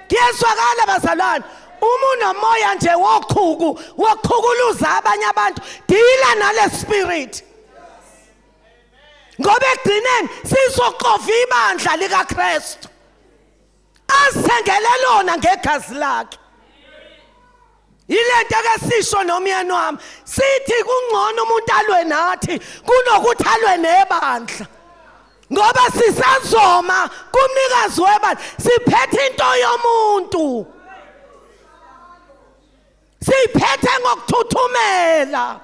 Kuyezwakala bazalwane? Uma unomoya nje wochuku, wochukuluza abanye abantu, dila nale spirit, ngoba ekugcineni sizoxova ibandla likaKristu asithengele lona ngegazi lakhe. Yilento ke sisho nomyeni wami, sithi kungcono umuntu alwe nathi kunokuthi alwe nebandla, ngoba sisazoma kumnikazi webandla. Siphethe into yomuntu, siyiphethe ngokuthuthumela.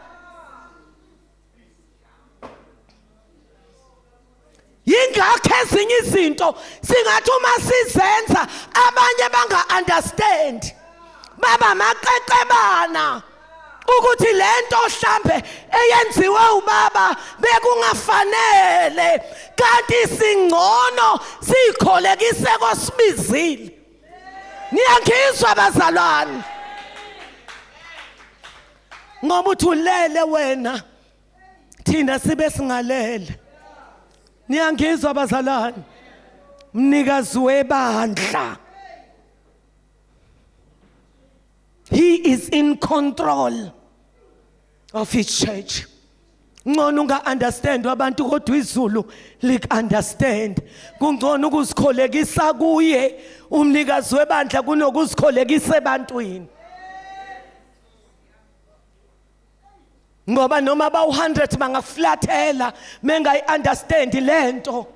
Yingakho ezinye izinto singathi uma sizenza abanye banga understand, baba maqeqebana ukuthi lento hlambe eyenziwe ubaba bekungafanele, kanti singcono sikholekise kosibizile. Niyangizwa bazalwane? Ngoba uthi ulele wena, thina sibe singalele. Niyangizwa bazalwane? Mnikazi webandla, he is in control of his church. Ngcono unga understand abantu, kodwa izulu lik understand. Kungcono ukuzikholekisa kuye umnikazi webandla kunokuzikholekisa ebantwini, ngoba noma bawu100 bangaflathela mengayi understand lento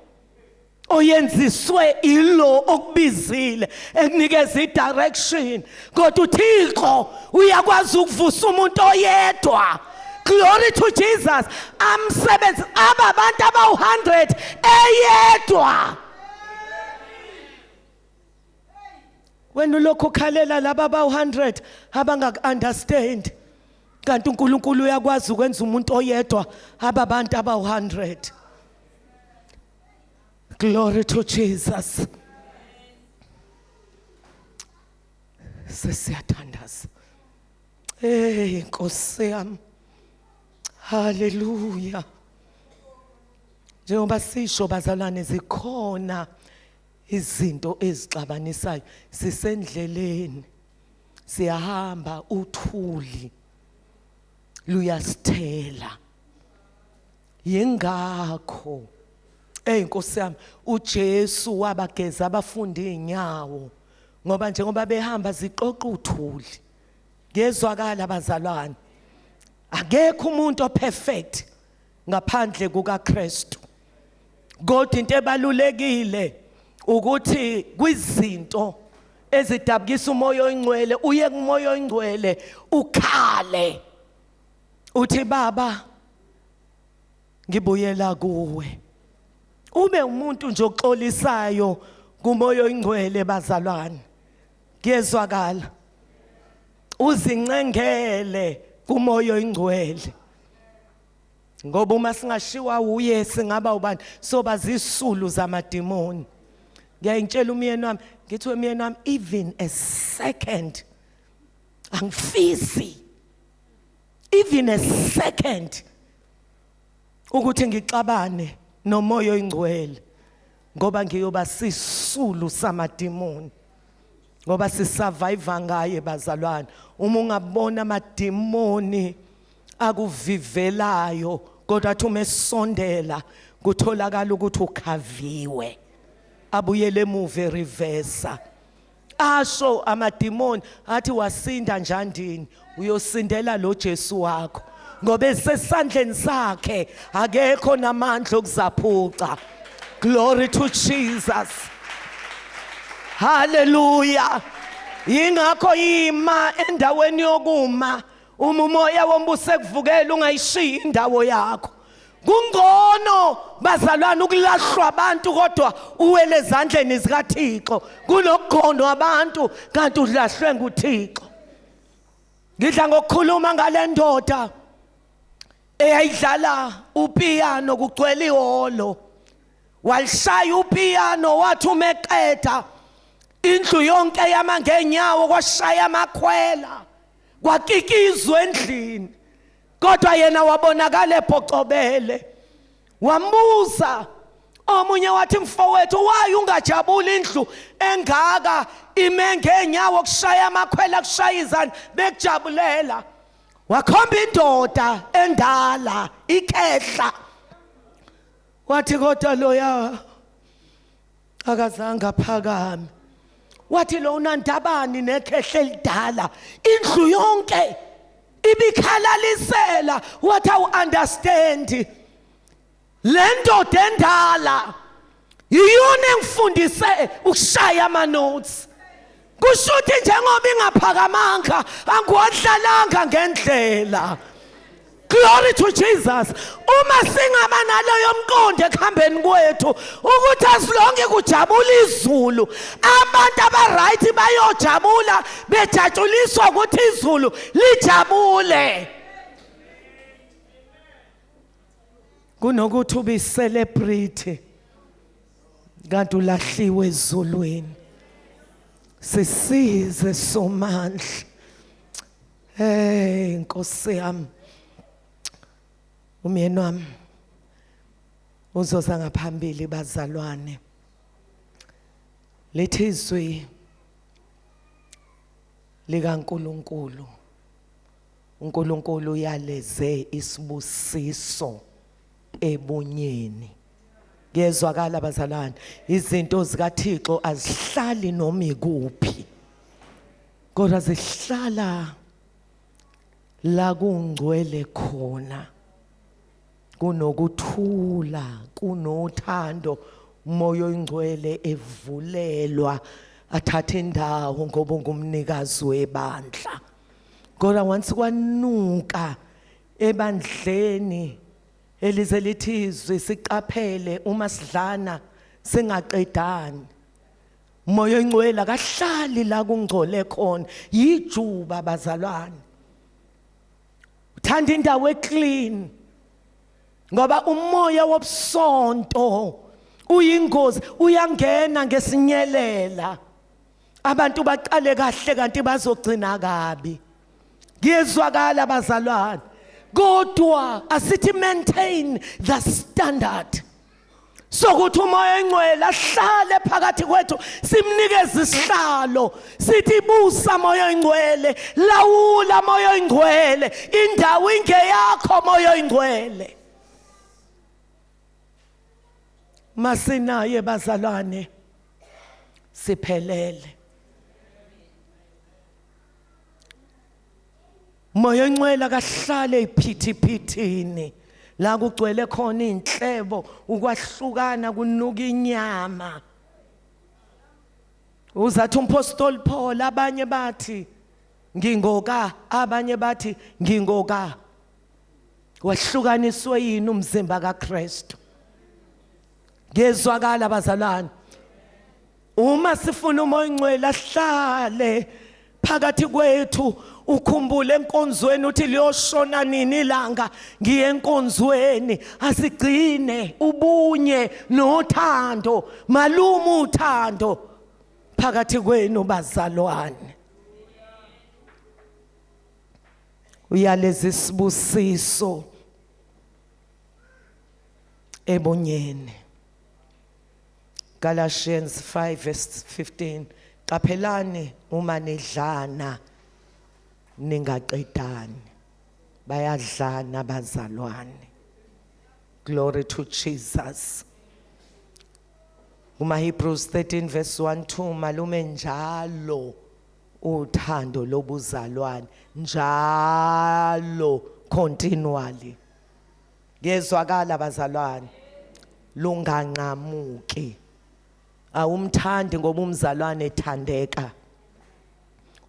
oyenziswe ilo okubizile ekunikeza i-direction. Kodwa uThixo uyakwazi ukuvusa umuntu oyedwa, glory to Jesus, amsebenzi ababantu abawu100 eyedwa. Wena ulokhu ukhalela laba abawu100 abangaku-understand, kanti uNkulunkulu uyakwazi ukwenza umuntu oyedwa ababantu abawu100. Glory to Jesus. Sesiyathandaza. Hey Nkosi yami, haleluya. Njengoba sisho bazalwane, zikhona izinto ezixabanisayo. Sisendleleni siyahamba, uthuli luyasithela. Yingakho, ey Nkosi yami, uJesu wabageza abafundi inyawo, ngoba njengoba behamba ziqoqa uthuli. Ngezwakala bazalwane? Akekho umuntu operfect ngaphandle kukaKristu, kodwa into ebalulekile ukuthi kwizinto ezidabukisa umoya oyingcwele, uye kumoya oyingcwele ukhale uthi, "Baba, ngibuyela kuwe." Ube umuntu nje oxolisayo kumoya oyingcwele bazalwane. Kuyezwakala? Uzincengele kumoya oyingcwele, ngoba uma singashiwa uye singaba ubani? Soba zisulu zamadimoni. Ngiyayintshela umyeni wami, ngithi, "Wemyeni wami, even a second angifisi, even a second, ukuthi ngixabane nomoya oyingcwele, ngoba ngiyoba sisulu samadimoni." Ngoba sisurvive ngaye bazalwane. Uma ungabona amadimoni akuvivelayo, kodwa athi uma esondela kutholakala ukuthi ukhaviwe. Abuyele emuva reverse. Asho amadimoni athi wasinda njandini, uyosindela lo Jesu wakho, ngoba esesandleni sakhe akekho namandla okuzaphuca. Glory to Jesus, hallelujah. Ingakho ima endaweni yokuma, uma umoya wombuso ekuvukela ungayishiyi indawo yakho. Kungcono bazalwane ukulahlwa abantu kodwa uwele ezandleni zikaThixo kunokugonwa abantu kanti ulahlwe nguThixo. Ngidla ngokukhuluma ngale ndoda eyayidlala upiyano kugcwele ihholo, walishaya upiyano wathi umeqeda indlu yonke yama ngenyawo, kwashaya amakhwela, kwakikizwa endlini, kodwa yena wabonakala ephocobele. Wambuza omunye wathi, mfowethu, why ungajabuli indlu engaka ime ngenyawo, kushaya amakhwela, kushaya izandla, bekujabulela? Wakhomba indoda endala ikhehla, wathi kodwa loya akazange aphakame. Wathi lo unandabani nekhehla elidala, indlu yonke ibikhalalisela. Wathi awu understand, le ndoda endala iyona engifundise ukushaya ama notes, kusho ukuthi njengoba ingaphakamanga angiwadlalanga ngendlela. Glory to Jesus. Uma singaba naloyo mqondo ekuhambeni kwethu ukuthi asilonke kujabula izulu, abantu abaright bayojabula bejatshuliswa ukuthi izulu lijabule, kunokuthi ube celebrity kanti ulahliwe ezulwini. Sisize Somandla. Hey Nkosi yami, umyeni wami uzoza ngaphambili bazalwane. Lithi izwi likaNkuluNkulu, uNkulunkulu uyaleze isibusiso ebunyeni. Kuyezwakala bazalwane, izinto zikaThixo azihlali noma ikuphi, kodwa zihlala la kungcwele khona, kunokuthula, kunothando, umoya oyingcwele evulelwa athathe indawo ngoba ungumnikazi webandla. Kodwa once kwanuka ebandleni, elize lithi izwi siqaphele uma sidlana singaqedani. Moya oyingcwele akahlali la kungcole khona, yijuba bazalwane. Uthanda indawo eclean ngoba umoya wobusonto uyingozi, uyangena ngesinyelela. Abantu baqale kahle kanti bazogcina kabi. Kuyezwakala bazalwane, kodwa asithi maintain the standard sokuthi umoya oyingcwele ahlale phakathi kwethu, simnikeze isihlalo, sithi busa moya oyingcwele, lawula moya oyingcwele, indawo ingeyakho moya oyingcwele. Masinaye bazalwane siphelele. Moya oyingcwele akahlale iphithiphithini la kugcwele khona inhlebo, ukwahlukana, kunuka inyama. Uzathi umpostoli Paul, abanye bathi ngingoka, abanye bathi ngingoka. Wahlukaniswe yini umzimba kaKristu? Ngezwakala bazalwane, uma sifuna umoya oyingcwele ahlale phakathi kwethu, ukhumbule enkonzweni uthi liyoshona nini ilanga ngiye enkonzweni. Asigcine ubunye nothando, malume, uthando phakathi kwenu bazalwane. Uyaleza isibusiso ebunyeni. Galatians 5 verse 15, qaphelani uma nidlana ningaqedani. Bayadlana bazalwane. Glory to Jesus. Kuma Hebrews 13 verse 1 2, malume, njalo uthando lobuzalwane, njalo, continually. Kuyezwakala, bazalwane? Lunganqamuki. Awumthandi ngoba umzalwane ethandeka,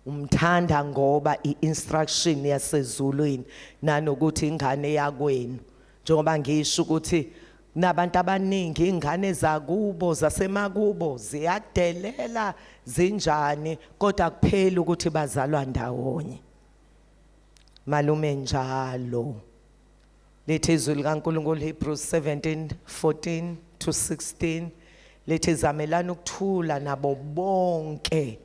umthanda ngoba i-instruction yasezulwini, nanokuthi ingane yakwenu. Njengoba ngisho ukuthi nabantu abaningi ingane zakubo, zasemakubo, ziyadelela zinjani, kodwa kuphela ukuthi bazalwa ndawonye. Malume, njalo lithi izwi likaNkulunkulu, Hebrews 17:14 to 16, lithi zamelana ukuthula nabo bonke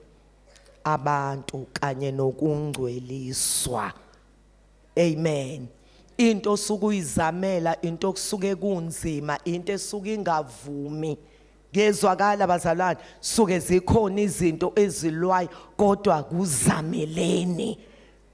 abantu kanye nokungcweliswa. Amen. Into osukuyizamela, into okusuke kunzima, into esuke ingavumi. Kuyezwakala, bazalwane? Suke zikhona izinto ezilwayo, kodwa kuzameleni,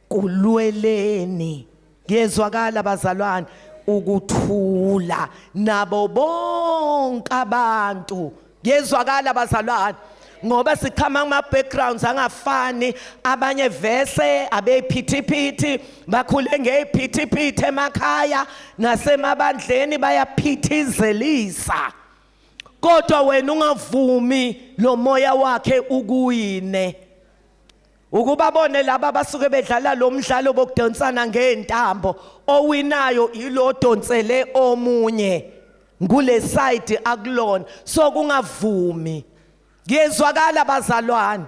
kulweleni. Kuyezwakala, bazalwane? Ukuthula nabo bonke abantu. Kuyezwakala, bazalwane? Ngoba siqhama kuma backgrounds angafani. Abanye vese abeyiphithiphithi, bakhule ngeyiphithiphithi emakhaya nasemabandleni, bayaphithizelisa, kodwa wena ungavumi lo moya wakhe ukuyine. Ukubabone laba basuke bedlala lo mdlalo bokudonsana ngezintambo, owinayo ilo donsele omunye kule side akulona. So kungavumi. Kuyezwakala, bazalwane?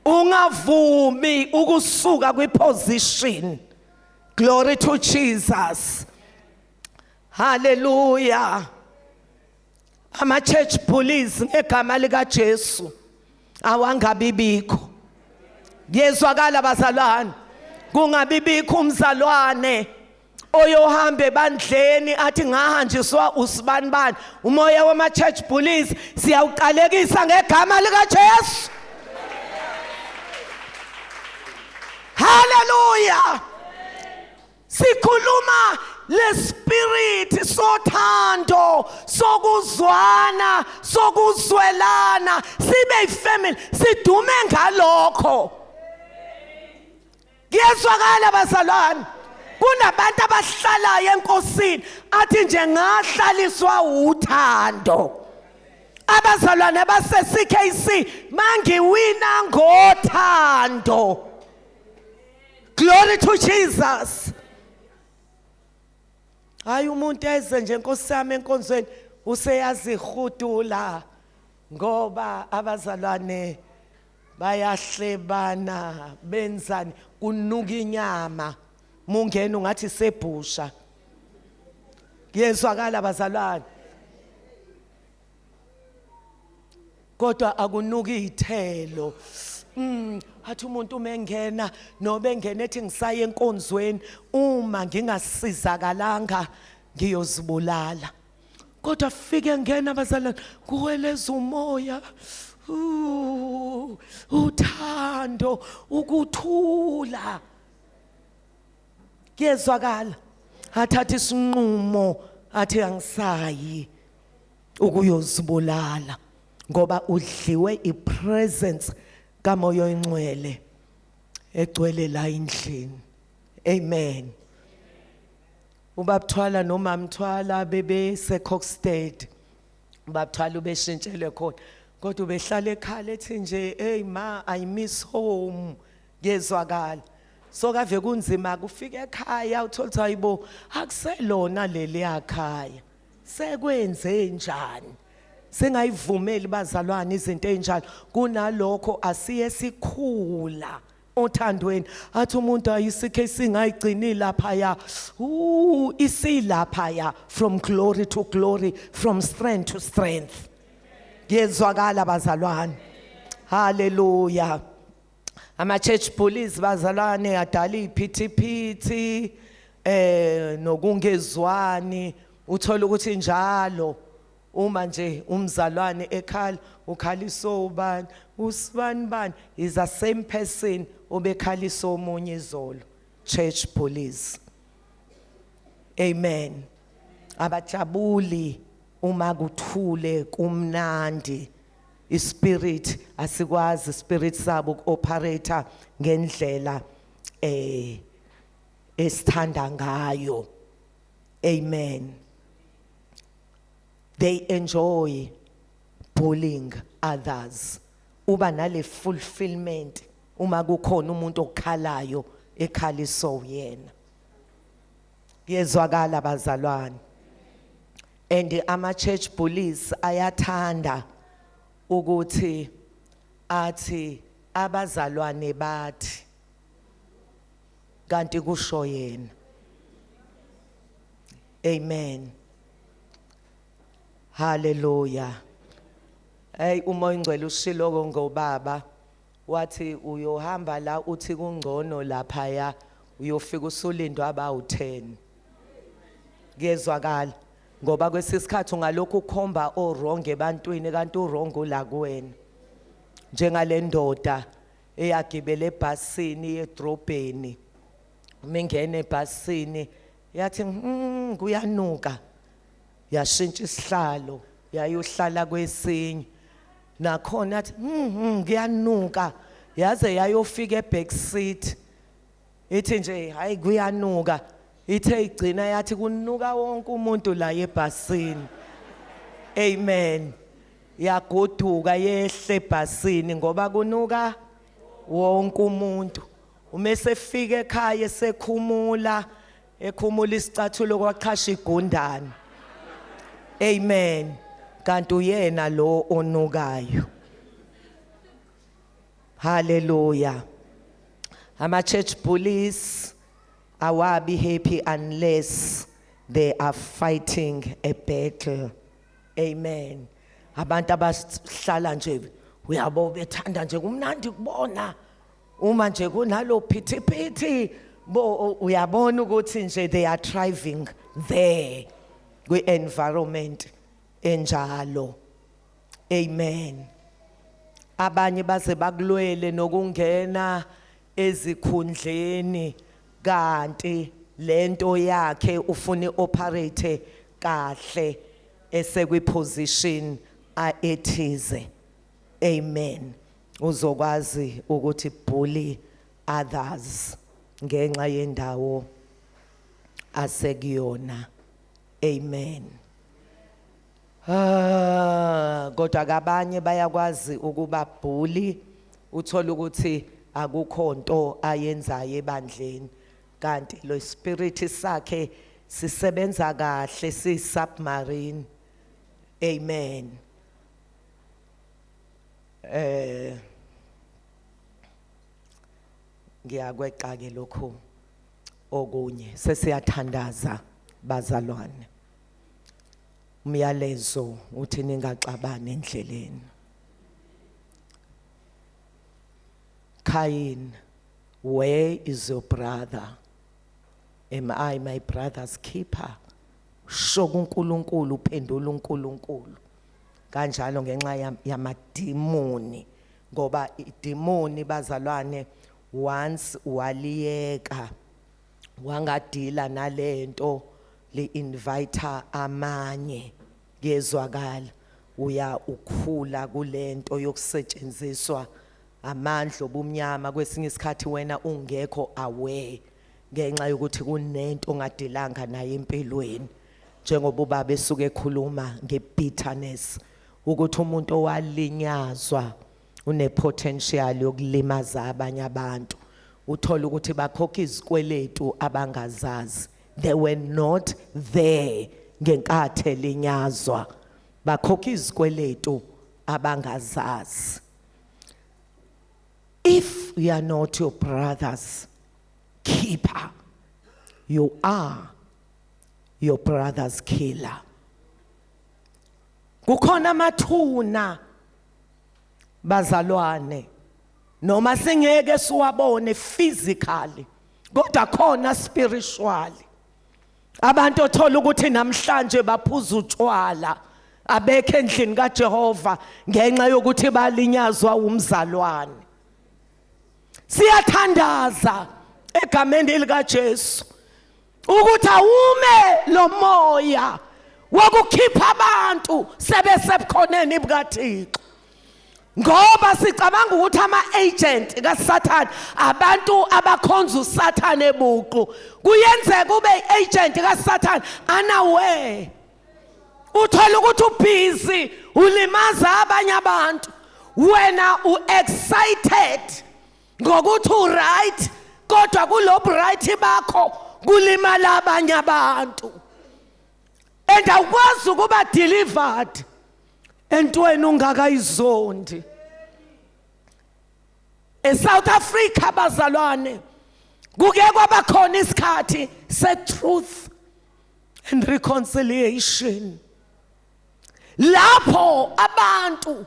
Ungavumi ukusuka kwiposition. Glory to Jesus, hallelujah. Ama church bullies, ngegama lika Jesu, awangabibikho. Kuyezwakala, bazalwane? Kungabibikho umzalwane oyohamba ebandleni athi ngahanjiswa usibanibani. Umoya wama church bullies siyawuqalekisa ngegama lika Jesu. Hallelujah. Sikhuluma le spirit sothando, sokuzwana, sokuzwelana, sibe ifamily, sidume ngalokho. Kuyezwakala, bazalwane? Kunabantu abahlalayo enkosini, athi nje ngahlaliswa uthando. Abazalwane base CKC mangiwina ngothando. Glory to Jesus. Hayi, umuntu eze nje, Nkosi yami, enkonzweni useyazihudula ngoba abazalwane bayahlebana, benzani, kunuka inyama, mungena ungathi sebhusha. Kuyezwakala, bazalwane? Kodwa akunuka izithelo. Athi umuntu uma engena, noba engena ethi ngisaye enkonzweni, uma ngingasizakalanga ngiyozibulala, kodwa fike ngena, bazalwane, kuweleza umoya, uthando, ukuthula. Kuyezwakala? Athatha isinqumo, athi angisayi ukuyozibulala, ngoba udliwe ipresence kaMoya oNgcwele egcwele la endlini. Amen. Ubabthwala nomamthwala bebe seCockstead. Ubabthwala ubeshintshelwe khona, kodwa ubehlala ekhala ethi nje, "Hey ma, I miss home." Kuyezwakala? So kave kunzima kufika ekhaya, uthola ukuthi hayibo, akuselona leli yakhaya, sekwenze njani? Singayivumeli, bazalwane, izinto ezinjalo. Kunalokho asiye sikhula othandweni. Athi umuntu ayisikhe singayigcini lapha ya, isilapha ya, from glory to glory, from strength to strength. Kuyezwakala, bazalwane? Hallelujah. Ama church bullies, bazalwane, adala iphithiphithi nokungezwani. Uthola ukuthi njalo uma nje umzalwane ekhala, ukhaliso ubani? Usibani bani is the same person obekhalisa omunye izolo. Church bullies. Amen. Abajabuli. Uma kuthule kumnandi, ispirit asikwazi, spirit sabo ukuoperate ngendlela esithanda ngayo. Amen. They enjoy bullying others. Uba nale fulfillment uma kukhona umuntu okhalayo, ekhaliso uyena. Kuyezwakala, bazalwane? And ama church bullies ayathanda ukuthi athi abazalwane bathi, kanti kusho yena. Amen, hallelujah. Hey, uMoya oNgcwele ushiloko ngobaba, wathi uyohamba la uthi kungcono lapha, uyofika usulindwa abawu10. Kuyezwakala? Ngoba kwesisikhathi ungalokhu ukhomba owrong ebantwini, kanti uwrong la kuwena, njengale ndoda eyagibela ebhasini edrobheni. Mingena ebhasini yathi, kuyanuka." Yashintsha isihlalo, yayohlala kwesinye, nakhona yathi, kuyanuka." Yaze yayofika eback seat, ithi nje, "Hayi, kuyanuka." Ithe igcina yathi kunuka wonke umuntu la ebhasini. Amen. Yagoduka, yehle ebhasini ngoba kunuka wonke umuntu. Uma sefika ekhaya, esekhumula, ekhumula isicathulo, kwaqhasha igundane. Amen. Kanti uyena lo onukayo. Hallelujah. Ama church bullies awabi happy unless they are fighting a battle. Amen. Abantu abahlala nje, uyabo, bethanda nje, kumnandi kubona uma nje kunalo phithiphithi bo, uyabona ukuthi nje they are thriving there kwi environment enjalo. Amen. Abanye baze bakulwele nokungena ezikhundleni, kanti lento yakhe ufuna ioperate kahle esekwi position ethize. Amen. Uzokwazi ukuthi bully others ngenxa yendawo asekuyona. Amen. Ah, kodwa kabanye bayakwazi ukuba bully, uthola ukuthi akukho nto ayenzayo ebandleni, kanti lo spirit sakhe sisebenza kahle, si submarine. Amen. Ngiyakweqa ke lokho okunye, sesiyathandaza, bazalwane. Umyalezo uthi ningaxabani endleleni. Cain, where is your brother? Am I my brother's keeper? Sho kuNkulunkulu, uphendula uNkulunkulu kanjalo ngenxa yamadimoni, ngoba idimoni, bazalwane, once waliyeka, wangadila nalento, li invite amanye. Kuyezwakala? Uya ukhula kulento yokusetshenziswa amandla obumnyama, kwesinye isikhathi wena ungekho aware, ngenxa yokuthi kunento ongadilanga nayo empilweni, njengoba ubaba esuke ekhuluma ngebitterness, ukuthi umuntu owalinyazwa une potential yokulimaza abanye abantu. Uthola ukuthi bakhokha izikweletu abangazazi. They were not there ngenkathi elinyazwa, bakhokha izikweletu abangazazi. If you are not your brother's keeper, you are your brother's killer. Kukhona amathuna, bazalwane, noma singeke siwabone physically, kodwa khona spiritually. Abantu othola ukuthi namhlanje baphuza utshwala, abekho endlini kaJehova, ngenxa yokuthi balinyazwa umzalwane. Siyathandaza egameni likaJesu ukuthi awume lo moya. Wokukhipha abantu sebesebukhoneni bukaThixo. Ngoba sicabanga ukuthi ama-agent kaSathane abantu abakhonza uSathane ebuqu. Kuyenzeka ube i-agent kaSathane unaware. Uthola ukuthi ubusy ulimaza abanye abantu. Wena u-excited ngokuthi u-right, kodwa kulo right bakho kulimala abanye abantu. And awukwazi ukuba delivered entweni ungakayizondi. ESouth Africa, bazalwane, kuke kwaba khona isikhathi se-truth and reconciliation, lapho abantu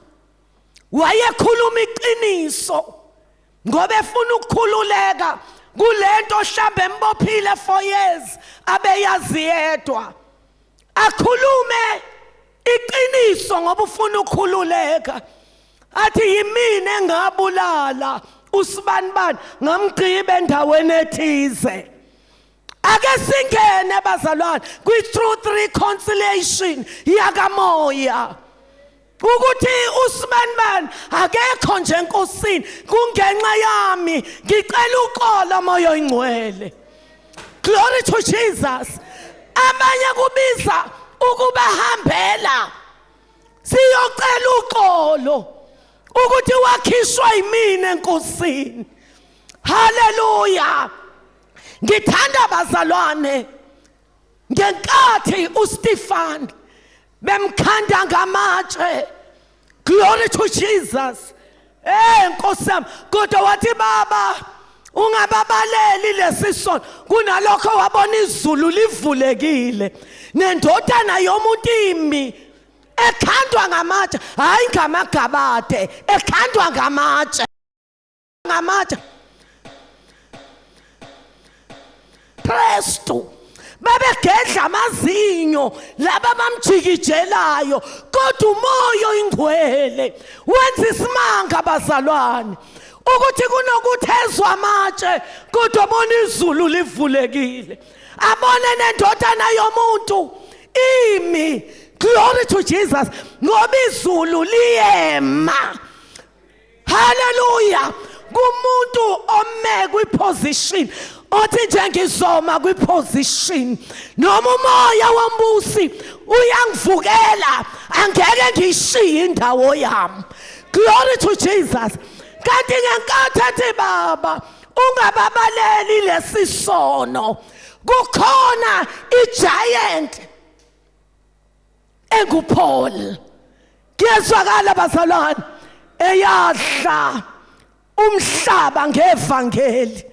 wayekhuluma iqiniso ngoba efuna ukukhululeka kulento hlambe embophile for years, abeyazi yedwa. Akhulume iqiniso ngoba ufuna ukukhululeka, athi, "Yimina engabulala usibanibani, ngamgqiba endaweni ethize." Ake singene, bazalwane, kwi-truth reconciliation yakamoya, ukuthi usibanibani akekho nje enkosini kungenxa yami. Ngicela uxolo, moya oyingcwele. Glory to Jesus. Abanye kubiza ukubahambela siyocela uxolo ukuthi wakhishwa yimina enkosini. Haleluya. Ngithanda, bazalwane, ngenkathi uStefan bemkhanda ngamatshe. Glory to Jesus. Nkosi yami, kodwa wathi, "Baba, ungababaleli lesi sono." Kunalokho wabona izulu livulekile nendodana yomuntu imi ekhandwa ngamatshe, hayi ngamagabade, ekhandwa ngamatshe, ngamatshe. Kristu babegedla amazinyo laba bamjikijelayo, kodwa umoya oyingcwele wenza isimanga, bazalwane, ukuthi kunokuthi ezwa amatshe, kodwa bona izulu livulekile, abone nendodana yomuntu imi. Glory to Jesus, ngoba izulu liyema, haleluya, kumuntu ome kwiposition, othi nje, "Ngizoma kwiposition noma umoya wombusi uyangivukela, angeke ngiyishiye indawo yami." Glory to Jesus. Kanti ngenkathi ethi, "Baba, ungababaleli lesi sono," kukhona igiant enguPaul, kuyezwakala, bazalwane, eyadla umhlaba ngevangeli.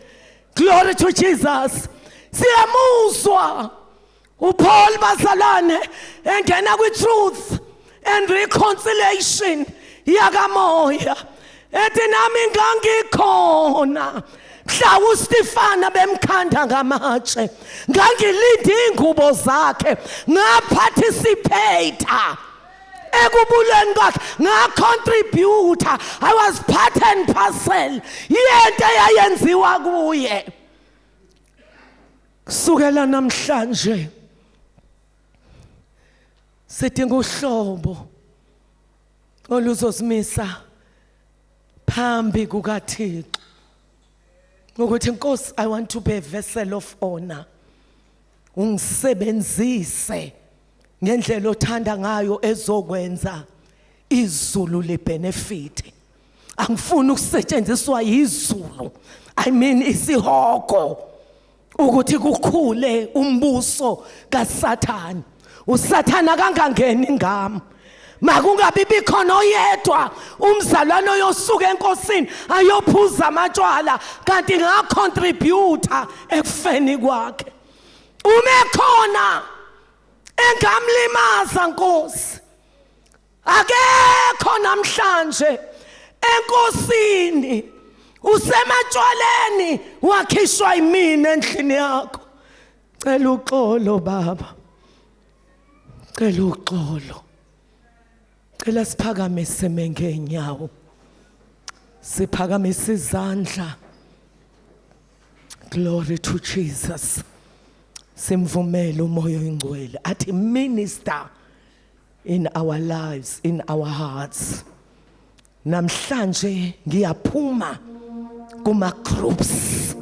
Glory to Jesus. Siyamuzwa uPaul, bazalwane, engena kwi-truth and reconciliation yakamoya, ethi, "Nami ngangikhona mhla uStefana bemkhanda ngamatshe, ngangilinda ingubo zakhe, ngaparticipate ekubuleni kwakhe, ngacontribute. I was part and parcel yento eyayenziwa kuye." Kusukela namhlanje sidinga uhlobo oluzosimisa phambi kukaThixo ukuthi, "Nkosi, I want to be a vessel of honor. Ungisebenzise ngendlela othanda ngayo ezokwenza izulu libenefit. Angifuni ukusetshenziswa izulu, I mean isihogo, ukuthi kukhule umbuso kaSathane. USathana akangangeni ngami. Makungabi bikhona oyedwa umzalwane oyosuka enkosini ayophuza amatshwala, kanti ngacontribute ekufeni kwakhe. Uma ekhona engamlimaza, Nkosi, akekho namhlanje enkosini, usematshwaleni, wakhishwa yimina endlini yakho. Cela uxolo, Baba, cela uxolo." Cela siphakame, sime ngeenyawo, siphakamise izandla. Glory to Jesus. Simvumele uMoya oyiNgcwele athi minister in our lives, in our hearts. Namhlanje ngiyaphuma kuma groups,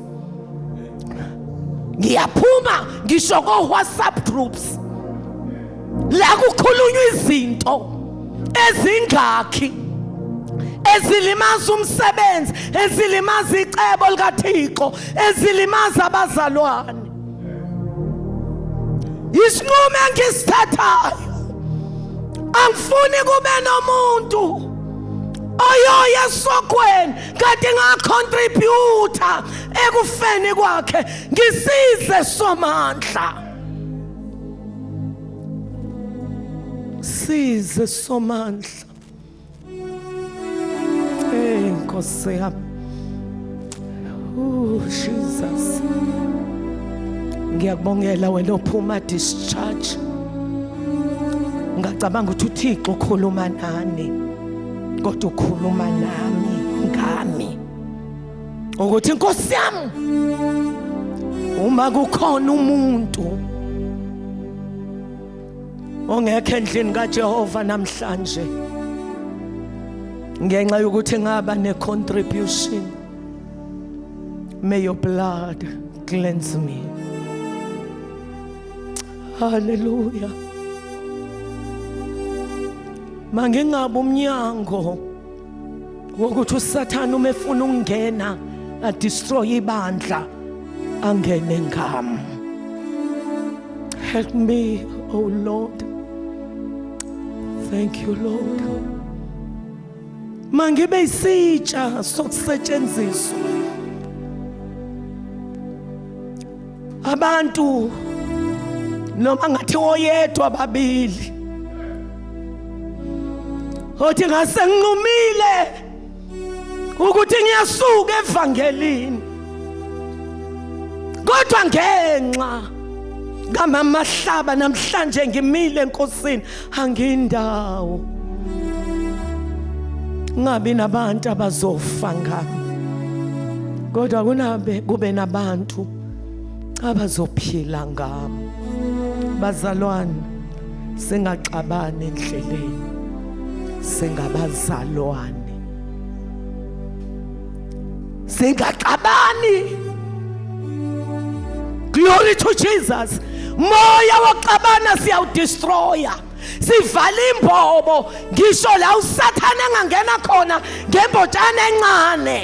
ngiyaphuma ngisho ko WhatsApp groups la kukhulunywa izinto ezingakhi, ezilimaza umsebenzi, ezilimaza icebo likaThixo, ezilimaza abazalwane. Isinqumo engisithathayo, angifuni kube nomuntu oyoya esokweni kanti ngacontributa ekufeni kwakhe. Ngisize Somandla, size Somandla. Hey Nkosi yami. Oh Jesus. Ngiyakubongela wena ophuma discharge. Ngacabanga ukuthi uThixo ukhuluma nani. Kodwa ukhuluma nami ngami. Ukuthi Nkosi yami, uma kukhona umuntu ongekho endlini kaJehova namhlanje ngenxa yokuthi ngaba ne-contribution, may your blood cleanse me. Hallelujah. Mangingabe umnyango wokuthi uSathane uma efuna ukungena adestroy ibandla angene ngami. Help me, oh Lord. Thank you, Lord. Mangibe isitsha sokusetshenziswa. Abantu noma ngathi oyedwa, babili, othi ngase nginqumile ukuthi ngiyasuka evangelini, kodwa ngenxa kamama Hlaba namhlanje ngimile enkosini, angindawo ngabi nabantu abazofa ngami, kodwa kunabe kube nabantu abazophila ngami. Bazalwane, singaxabani endleleni, singabazalwane, singaxabani. Glory to Jesus. Moya wokuxabana siyawudestroya, sivala imbobo ngisho la uSathane engangena khona ngembotshana encane.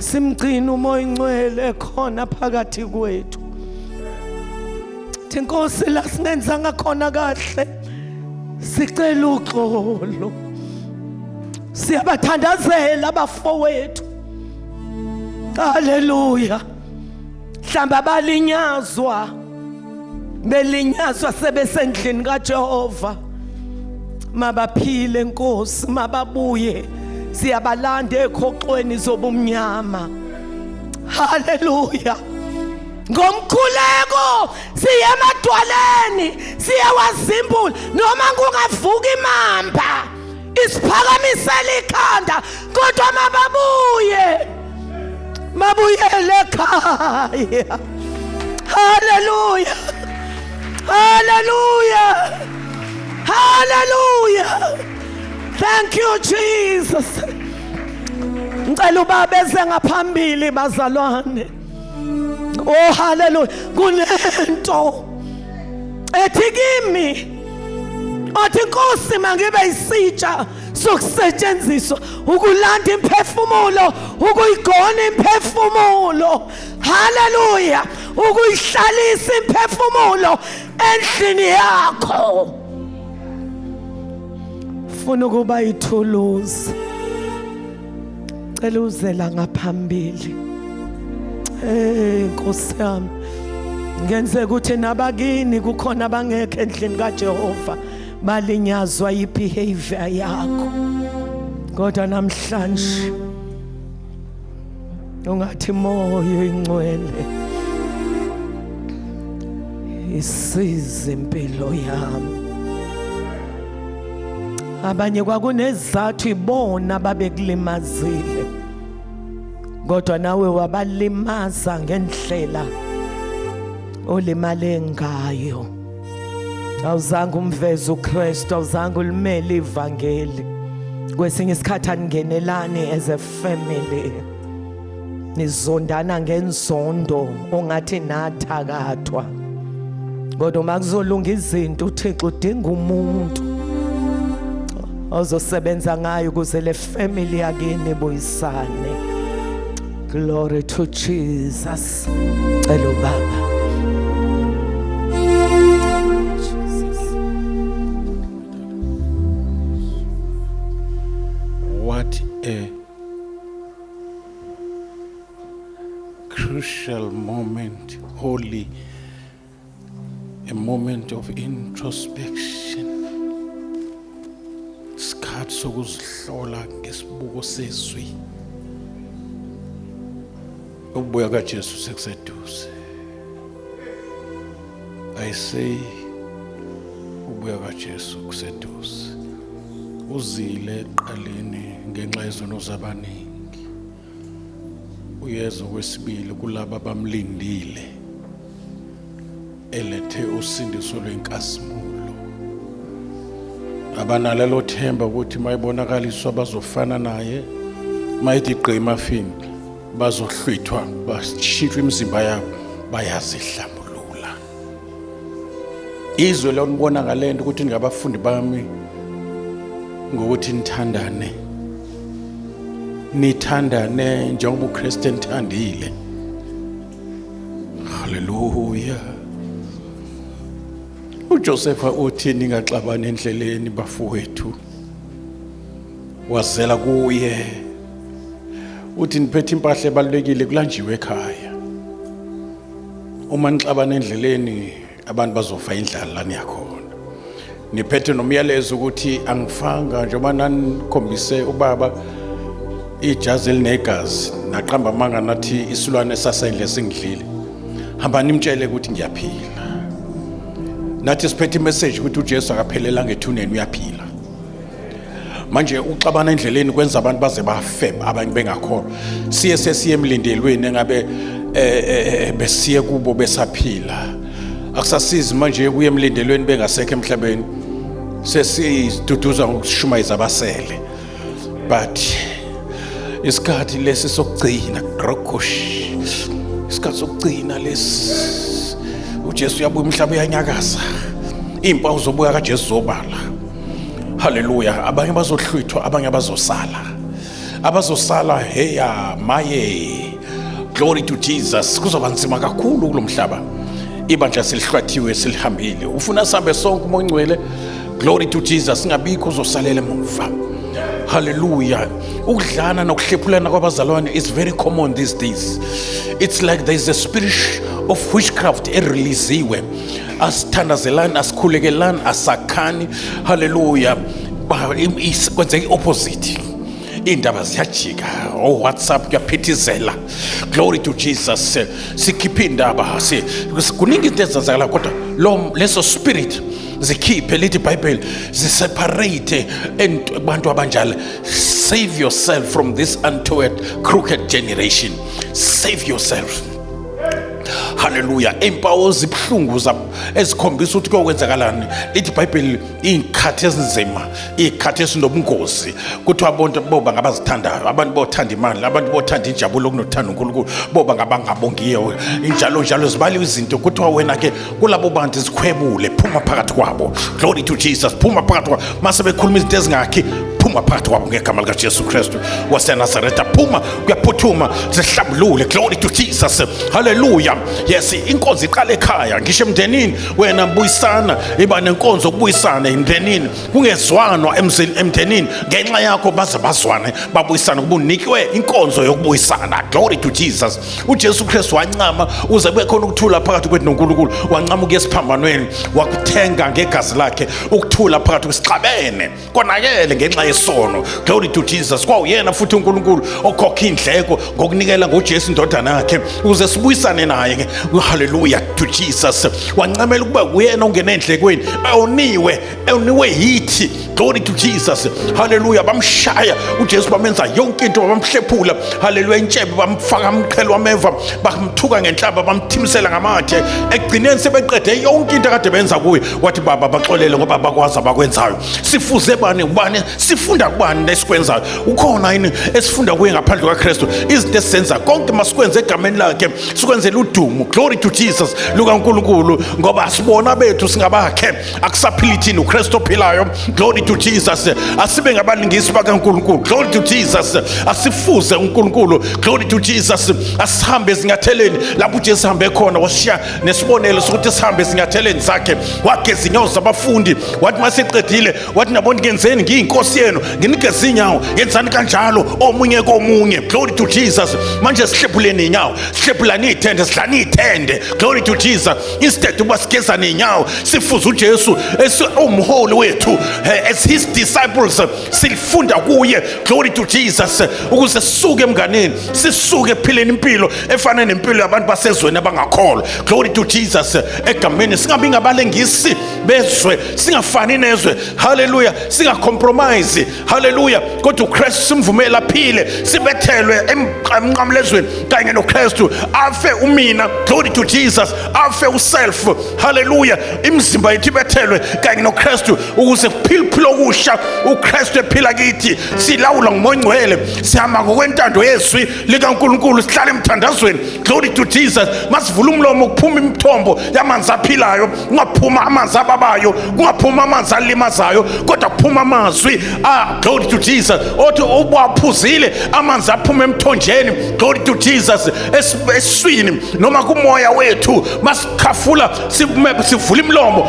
Simgcina uMoya Ingcwele khona phakathi kwethu. Inkosi, la singenzanga khona kahle sicela uxolo. Siyabathandazela abafowethu, haleluya, mhlamba balinyazwa, belinyazwa sebesendlini kaJehova. Mabaphile Nkosi, mababuye, siyabalanda ekhoxweni zobumnyama. Haleluya. Ngomkhuleko siye emadwaleni, siyawazimbula noma kungavuka imamba isiphakamisela ikhanda, kodwa mababuye, mabuyele ekhaya. Haleluya, haleluya, haleluya. Thank you, Jesus. Ngicela ubaba eze ngaphambili, bazalwane. Oh haleluya. Kunento ethi kimi, athi Inkosi, mangibe isitsha sokusetshenziswa ukulanda imphefumulo, ukuyigona imphefumulo, haleluya, ukuyihlalisa imphefumulo endlini yakho. Funa ukuba ithuluzi, cela uzela ngaphambili. Eh Nkosi yami, ngenzeka ukuthi nabakini kukhona abangekho endlini kaJehova, balinyazwa ibehavior yakho, kodwa namhlanje ungathi, Moya Ingcwele, isize impilo yami. Abanye kwakunezathu ibona babekulimazile, kodwa nawe wabalimaza ngendlela Olimale ngayo. Awuzange umveze uKristu, awuzange ulimele ivangeli. Kwesinye isikhathi aningenelani as a family. Nizondana ngenzondo ongathi nathakathwa. Kodwa uma kuzolunga izinto uThixo udinga umuntu ozosebenza ngayo ukuze le family yakini ibuyisane. Glory to Jesus. Cela ubaba. Jesus. What a crucial moment, holy, a moment of introspection. Isikhathi sokuzihlola ngesibuko sezwi. Ukubuya kaJesu sekuseduze. I say ukubuya kaJesu kuseduze. Uzile ekuqaleni ngenxa yezono zabaningi. Uyeza okwesibili kulaba abamlindile elethe usindiso lwenkazimulo. Abanalelo themba ukuthi mayibonakaliswa bazofana naye, mayithi gqi emafini bazohlwithwa bashintshwe imizimba yabo bayazihlambulula. Izwe lonibona ngalento ukuthi ningabafundi bami ngokuthi nithandane, nithandane njengoba uKristu enithandile. Haleluya. UJosepha uthi ningaxabani endleleni bafowethu, wazela kuye uthi niphethe impahla ebalulekile kulanjiwe ekhaya. Uma nixabana endleleni abantu bazofa indlala la niyakhona. Niphethe nomyalezo ukuthi angifanga njengoba nanikhombise ubaba ijazi elinegazi naqamba amanga nathi isilwane sasendle singidlile. Hamba nimtshele ukuthi ngiyaphila. Nathi siphethe imessage ukuthi uJesu akaphelelanga ethuneni, uyaphila. Manje uxabana endleleni kwenza abantu baze bafe abanye bengakholwa. Siye sesiye emlindelweni engabe besiye kubo besaphila. Akusasizi manje kuye emlindelweni bengasekho emhlabeni. Sesiduduza ngokushumayeza abasele. But isikhathi lesi sokugcina, grokush. Isikhathi sokugcina lesi. uJesu uyabuya, umhlaba uyanyakaza. Impawu zobuya kaJesu zobala. Haleluya. Abanye bazohlwithwa, abanye bazosala. Abazosala, heya maye. Glory to Jesus. Kuzoba nzima kakhulu kulomhlaba. Ibandla selihlwathiwe, selihambile. Ufuna sihambe sonke uMoya oNgcwele. Glory to Jesus. Singabikho uzosalela emuva. Hallelujah. Ukudlana nokuhlephulana kwabazalwane is very common these days. It's like there is a spirit of witchcraft ereleasiwe. Asithandazelani, asikhulekelani, asakhani. Hallelujah. Kwenzeka i-opposite. Iy'ndaba ziyajika, o-WhatsApp kuyaphithizela. Glory to Jesus. Sikhiphe iy'ndaba, kuningi into ezenzakala, kodwa leso spirit zikhiphe, lithi iBhayibheli ziseparate kubantu abanjalo. Save yourself from this untoward crooked generation. Save yourself. Haleluya. Impawu ezibuhlungu ezikhombisa ukuthi kuyokwenzakalani, lithi iBhayibheli iy'khathi ezinzima, iy'khathi ezinobungozi. Kuthiwa abantu boba ngabazithandayo, abantu bothanda imali, abantu bothanda injabulo kunothanda uNkulunkulu, boba ngabangabongiyo, njalo njalo zibaliwe izinto. Kuthiwa wena ke kulabo bantu zikhwebule, phuma phakathi kwabo. Glory to Jesus. Phuma phakathi kwabo. Mase bekhuluma izinto ezingakhi, phuma phakathi kwabo ngegama likaJesu Kristu waseNazaretha. Phuma, kuyaphuthuma, zihlambulule. Glory to Jesus. Haleluya. Yes, inkonzo iqala ekhaya, ngisho emndenini. Wena buyisana, iba nenkonzo okubuyisana emndenini. Kungezwanwa emndenini ngenxa yakho, baze bazwane, babuyisane, kuba unikiwe inkonzo yokubuyisana. Glory to Jesus. uJesu Kristu wancama uze kube khona ukuthula phakathi kwethu noNkulunkulu. Wancama ukuya esiphambanweni, wakuthenga ngegazi lakhe ukuthula phakathi kwesixabene konakele ngenxa yesono. Isono, glory to Jesus. Kwawuyena futhi uNkulunkulu okhokha indleko ngokunikela ngoJesu indodana yakhe ukuze sibuyisane naye. Hallelujah to Jesus. Wancamela ukuba uyena ongena endlekweni, ewoniwe, ewoniwe yithi. Glory to Jesus. Hallelujah. Bamshaya uJesu, bamenza yonke into, bamhlephula, hallelujah, intshebe, bamfaka umqhele wameva, bamthuka ngenhlamba, bamthimisela ngamathe. Ekugcineni sebeqede yonke into akade benza kuye, wathi, "Baba, baxolele ngoba bakwazi abakwenzayo." Sifuze bani? Ubani? Sifunda kubani lesikwenzayo? Ukhona yini esifunda kuye ngaphandle kwaKristu? Izinto esizenza konke masikwenze egameni lakhe, sikwenzele udumo, glory to Jesus, lukaNkulunkulu, ngoba sibona bethu singabakhe. Akusaphili thina, uKristu ophilayo. Glory to Jesus. Asibe ngabalingisi bakaNkulunkulu. Glory to Jesus. Asifuze uNkulunkulu. Glory to Jesus. Asihambe ezinyatheleni lapho uJesu hambe khona. Washiya nesibonelo sokuthi sihambe ezinyatheleni zakhe. Wageza inyawo zabafundi, wathi maseqedile wathi, "Nabona ngenzeni? Ngiyinkosi yenu, nginigeza inyawo. Yenzani kanjalo omunye komunye." Glory to Jesus. Manje sihlephuleni inyawo, sihlephulani iy'thende, sidlani iy'thende. Glory to Jesus. Instead uba sigezane inyawo, sifuze uJesu umholi wethu. As his disciples silifunda kuye, glory to Jesus, ukuze sisuke emnganeni, sisuke ephileni impilo efana nempilo yabantu basezweni abangakholwa. Glory to Jesus. Egameni singabi ngabalengisi bezwe, singafani nezwe. Haleluya. Singacompromise, haleluya, kodwa uKristu simvumele aphile, sibethelwe emnqamlezweni kanye noKristu, afe umina. Glory to Jesus. Afe uself. Haleluya. Imizimba yethu ibethelwe kanye noKristu ukuze kuphile ukuphila okusha, uKristu ephila kithi. Silawula nguMoya Ongcwele, sihamba ngokwentando yezwi likaNkulunkulu, sihlale emthandazweni. Glory to Jesus. Masivula umlomo kuphuma imithombo yamanzi aphilayo, kungaphuma amanzi ababayo, kungaphuma amanzi alimazayo, kodwa kuphuma amazwi, ah, glory to Jesus, othi ubaphuzile amanzi aphuma emthonjeni, glory to Jesus, esiswini noma kumoya wethu. Masikhafula, sivula imlomo,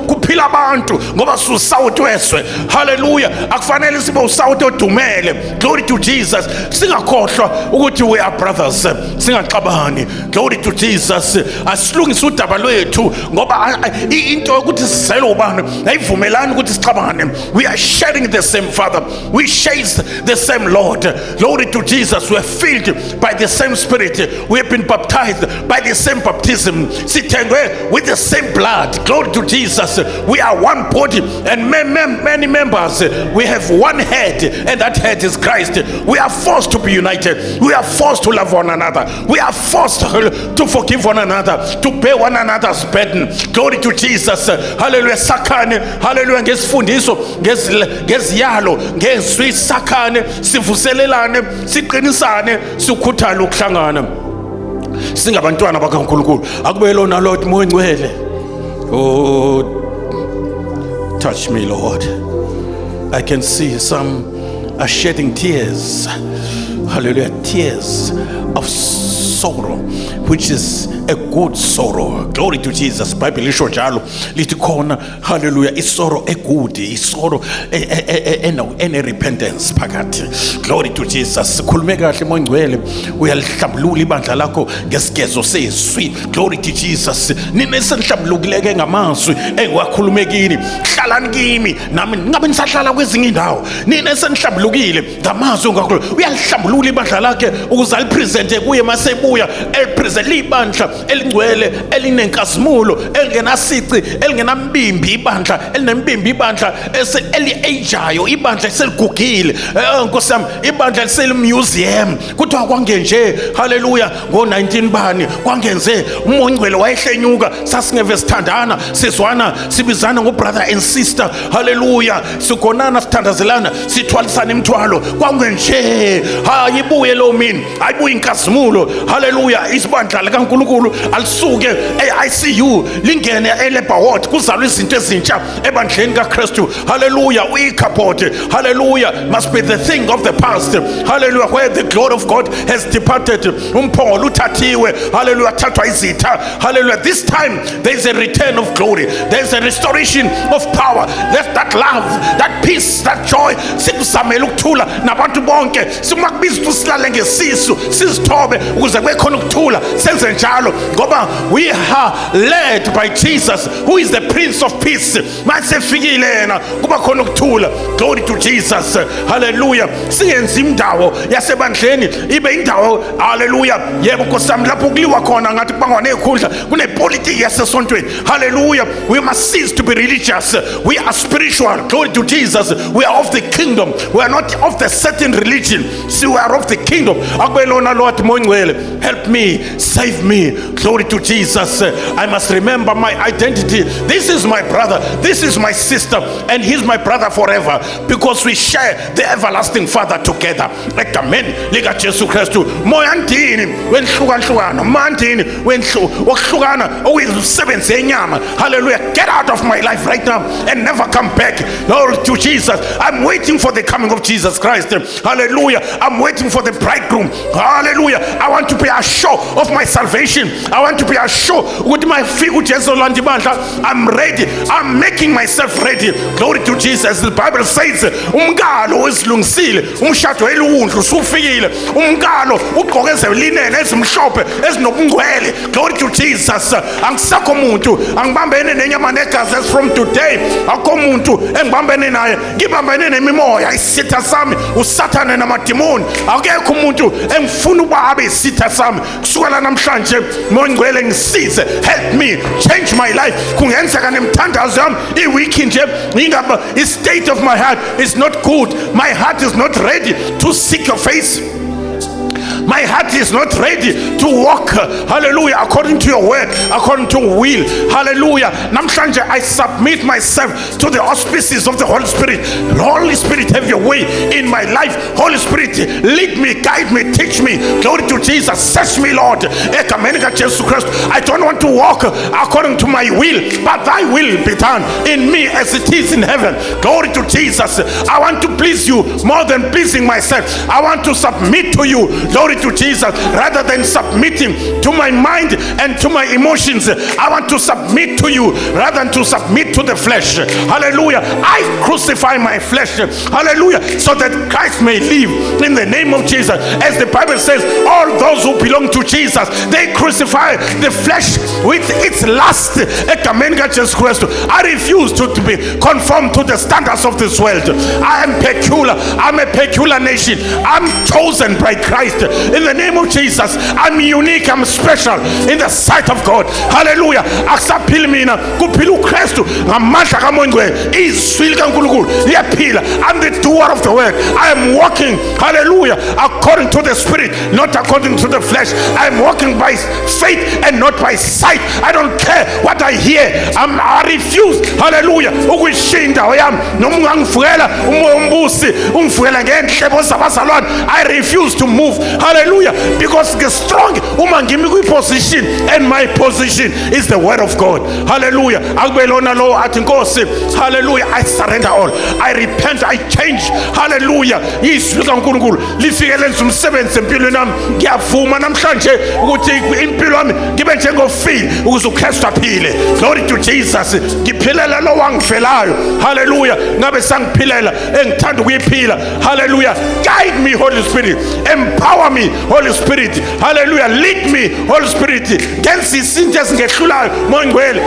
kuphila abantu, ngoba siwusawoti wezwe. Haleluya. Akufanele sibe usawoti odumele. Glory to Jesus. Singakhohlwa ukuthi we are brothers, singaxabani. Glory to Jesus. Asilungise udaba lwethu, ngoba into yokuthi sizelwe ubani ayivumelani ukuthi sixabane. We are sharing the same Father, we share the same Lord. Glory to Jesus. We are filled by the same Spirit, we have been baptized by the same baptism, sithengwe with the same blood. Glory to Jesus. We are one body and many members. We have one head, and that head is Christ. We are forced to be united, we are forced to love one another, we are forced to forgive one another, to bear one another's burden. Glory to Jesus. Hallelujah. Sakhane, hallelujah, ngesifundiso, ngeziyalo, ngezwi, sakhane, sivuselelane, siqinisane, sikhuthale ukuhlangana singabantwana bakaNkulunkulu. Akube lona Lord Moya Ngcwele. Oh, touch me, Lord. I can see some are shedding tears. Hallelujah. Tears of sorrow, which is a good sorrow. Glory to Jesus. Bible lisho njalo, lithi khona, hallelujah, isorrow egood, isorrow ene repentance phakathi. Glory to Jesus. Sikhulume kahle, Mongcwele. Uyalihlambulula ibandla lakho ngesigezo sezwi. Glory to Jesus. Nina esenihlambulukileke ngamazwi engiwakhulume kini, hlalani kimi, nami ningabe nisahlala kwezinye indawo. Nina esenihlambulukile ngamazwi engiwakhuluma, uyalihlambulula ibandla lakhe ukuze alipresente kuye masebuya, elipresente libandla elingcwele, elinenkazimulo, elingenasici, elingenambimbi, ibandla elinembimbi, ibandla eli-ajayo, ibandla eseligugile. Nkosi yami, ibandla liselimuseum. Kuthiwa kwangenje, haleluya, ngo-19 bani kwangenze uMongcwele wayehlenyuka, sasingeve sithandana, sizwana, sibizana ngo-brother and sister. Haleluya. Sigonana, sithandazelana, sithwalisana imithwalo. Kwangenje. Hayi, ibuye lo mini, ayibuye inkazimulo. Haleluya. Isibandla likaNkulunkulu alisuke e-ICU lingene e-labor ward, kuzalwe izinto ezintsha ebandleni kaKristu. Haleluya. Uichabod, haleluya, must be the thing of the past. Haleluya. Where the glory of God has departed, umphongolo uthathiwe, haleluya, thathwa izitha. Haleluya. This time there is a return of glory, there is a restoration of power. Let that love, that peace, that joy, sikuzamele ukuthula nabantu bonke. Sima kubiza ukuthi silale ngesisu, sizithobe ukuze Ukuze kube khona ukuthula, senze njalo ngoba we are led by Jesus, who is the Prince of Peace. Masefikile yena, kuba khona ukuthula. Glory to Jesus, hallelujah. Singenzi indawo yasebandleni ibe indawo, hallelujah, yebo Nkosi yami, lapho kuliwa khona ngathi kubangwa nezikhundla, kunepolitiki yasesontweni. Hallelujah. We must cease to be religious. We are spiritual. Glory to Jesus. We are of the kingdom. We are not of the certain religion. See, we are of the kingdom. Akube lona Lord Mongcwele, help me, save me. Glory to Jesus. I must remember my identity. This is my brother, this is my sister, and he's my brother forever, because we share the everlasting Father together, egameni likaJesu Kristu. Moya ndini wenhlukahlukano, mandini wenhlu wokuhlukana okuyimisebenzi yenyama, hallelujah, get out of my life right now and never come back. Glory to Jesus. I'm waiting for the coming of Jesus Christ. Hallelujah. I'm waiting for the bridegroom. Hallelujah. I want to be assured of my salvation. I want to be assured ukuthi mayifika uJesu olanda ibandla, I'm ready. I'm making myself ready. Glory to Jesus. The Bible says umkalo wezilungisile, umshado weluwundlu usufikile, umkalo ugqoke ezelinene ezimhlophe ezinobungcwele. Glory to Jesus. Angisekho muntu angibambene nenyama negazi. As from today, akho muntu engibambene naye, ngibambene nemimoya. Isitha sami uSathane namadimoni. Akekho umuntu engifuna ukuba abe isitha sami kusukela namhlanje. Mongcwele, ngisize, help me change my life. Kungenzeka nemthandazo yami i-weak nje, ingaba i-state of my heart is not good. My heart is not ready to seek your face. My heart is not ready to walk, hallelujah, according to your word, according to will. Hallelujah. Namhlanje, I submit myself to the auspices of the Holy Spirit. Holy Spirit, have your way in my life. Holy Spirit, lead me, guide me, teach me. Glory to Jesus. Search me, Lord. Egameni kaJesu Christ. I don't want to walk according to my will, but thy will be done in me as it is in heaven. Glory to Jesus. I want to please you more than pleasing myself. I want to submit to you. Glory to Jesus. Rather than submitting to my mind and to my emotions, I want to submit to you rather than to submit to the flesh. Hallelujah. I crucify my flesh. Hallelujah. So that Christ may live in the name of Jesus. As the Bible says, all those who belong to Jesus, they crucify the flesh with its lust. Egameni kaJesu Kristu. I refuse to be conformed to the standards of this world. I am peculiar. I'm a peculiar nation. I'm chosen by Christ. In the name of Jesus, I'm unique. I'm special in the sight of God. Hallelujah. Akusaphili mina, kuphila uKristu ngamandla kaMoya Ongcwele. Izwi likaNkulunkulu liyaphila. I'm the doer of the word. I am walking, hallelujah, according to the Spirit, not according to the flesh. I am walking by faith and not by sight. I don't care what I hear. I refuse, hallelujah, ukuyishiya indawo yami noma ungangivukela umoya ombusi, ungivukela ngenhlebo zabazalwane. I refuse to move, hallelujah, because the strong uma ngimi kwi-position, and my position is the word of God. Hallelujah. Akube lona lo athi, Nkosi, hallelujah, I surrender all. I repent, I change. Hallelujah. Izwi likaNkulunkulu lifike lenza umsebenzi empilweni yami. Ngiyavuma namhlanje ukuthi impilo yami ngibe njengofile ukuze uKristu aphile. Glory to Jesus. Ngiphilela lo wangifelayo. Hallelujah. Ngabe sangiphilela engithanda ukuyiphila. Hallelujah. Guide me, Holy Spirit. Empower me, Holy Spirit. Hallelujah. Lead me, Holy Spirit. Ngenza izinto ezingehlulayo, Mongcwele.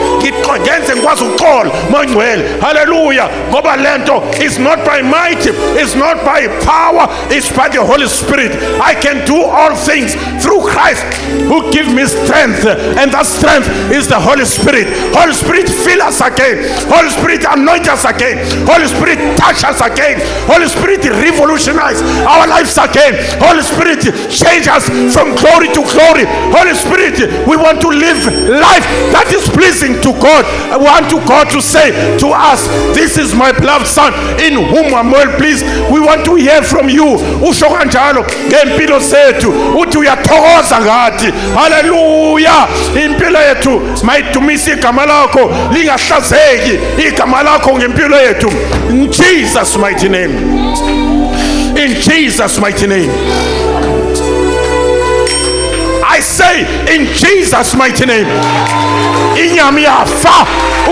Ngenze ngikwazi ukuxola, Mongcwele. Hallelujah. Ngoba lento is not by might, it's not by power, it's by the Holy Spirit. I can do all things through Christ who give me strength, and that strength is the Holy Spirit. Holy Spirit, fill us again. Holy Spirit, anoint us again. Holy Spirit, touch us again. Holy Spirit, revolutionize our lives again. Holy Spirit, change us from glory to glory. Holy Spirit, we want to live life that is pleasing to God. I want to God to say to us, "This is my beloved Son in whom I'm well pleased." We want to hear from you. Usho kanjalo ngempilo zethu, uthi uyathokoza ngathi. Haleluya. Impilo yethu mayidumise igama lakho, lingahlazeki igama lakho ngempilo yethu. In Jesus' mighty name, in Jesus' mighty name. I say, in Jesus' mighty name. Inyama iyafa,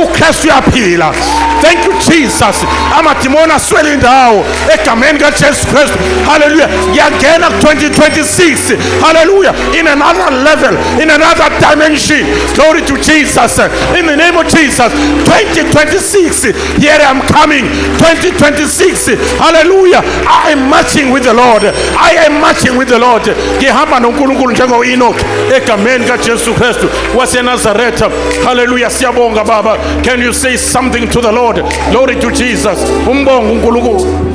uKristu uyaphila. Thank you, Jesus. Amadimoni aswele indawo egameni kaJesu Kristu. Hallelujah. Ngiyangena ku-2026, hallelujah, in another level, in another dimension. Glory to Jesus. In the name of Jesus, 2026, here I'm coming. 2026, hallelujah, I am marching with the Lord. I am marching with the Lord. Ngihamba noNkulunkulu njengo-Enoch egameni kaJesu Kristu waseNazaretha. Hallelujah. Siyabonga, Baba. Can you say something to the Lord? Glory to Jesus. Umbonga uNkulunkulu.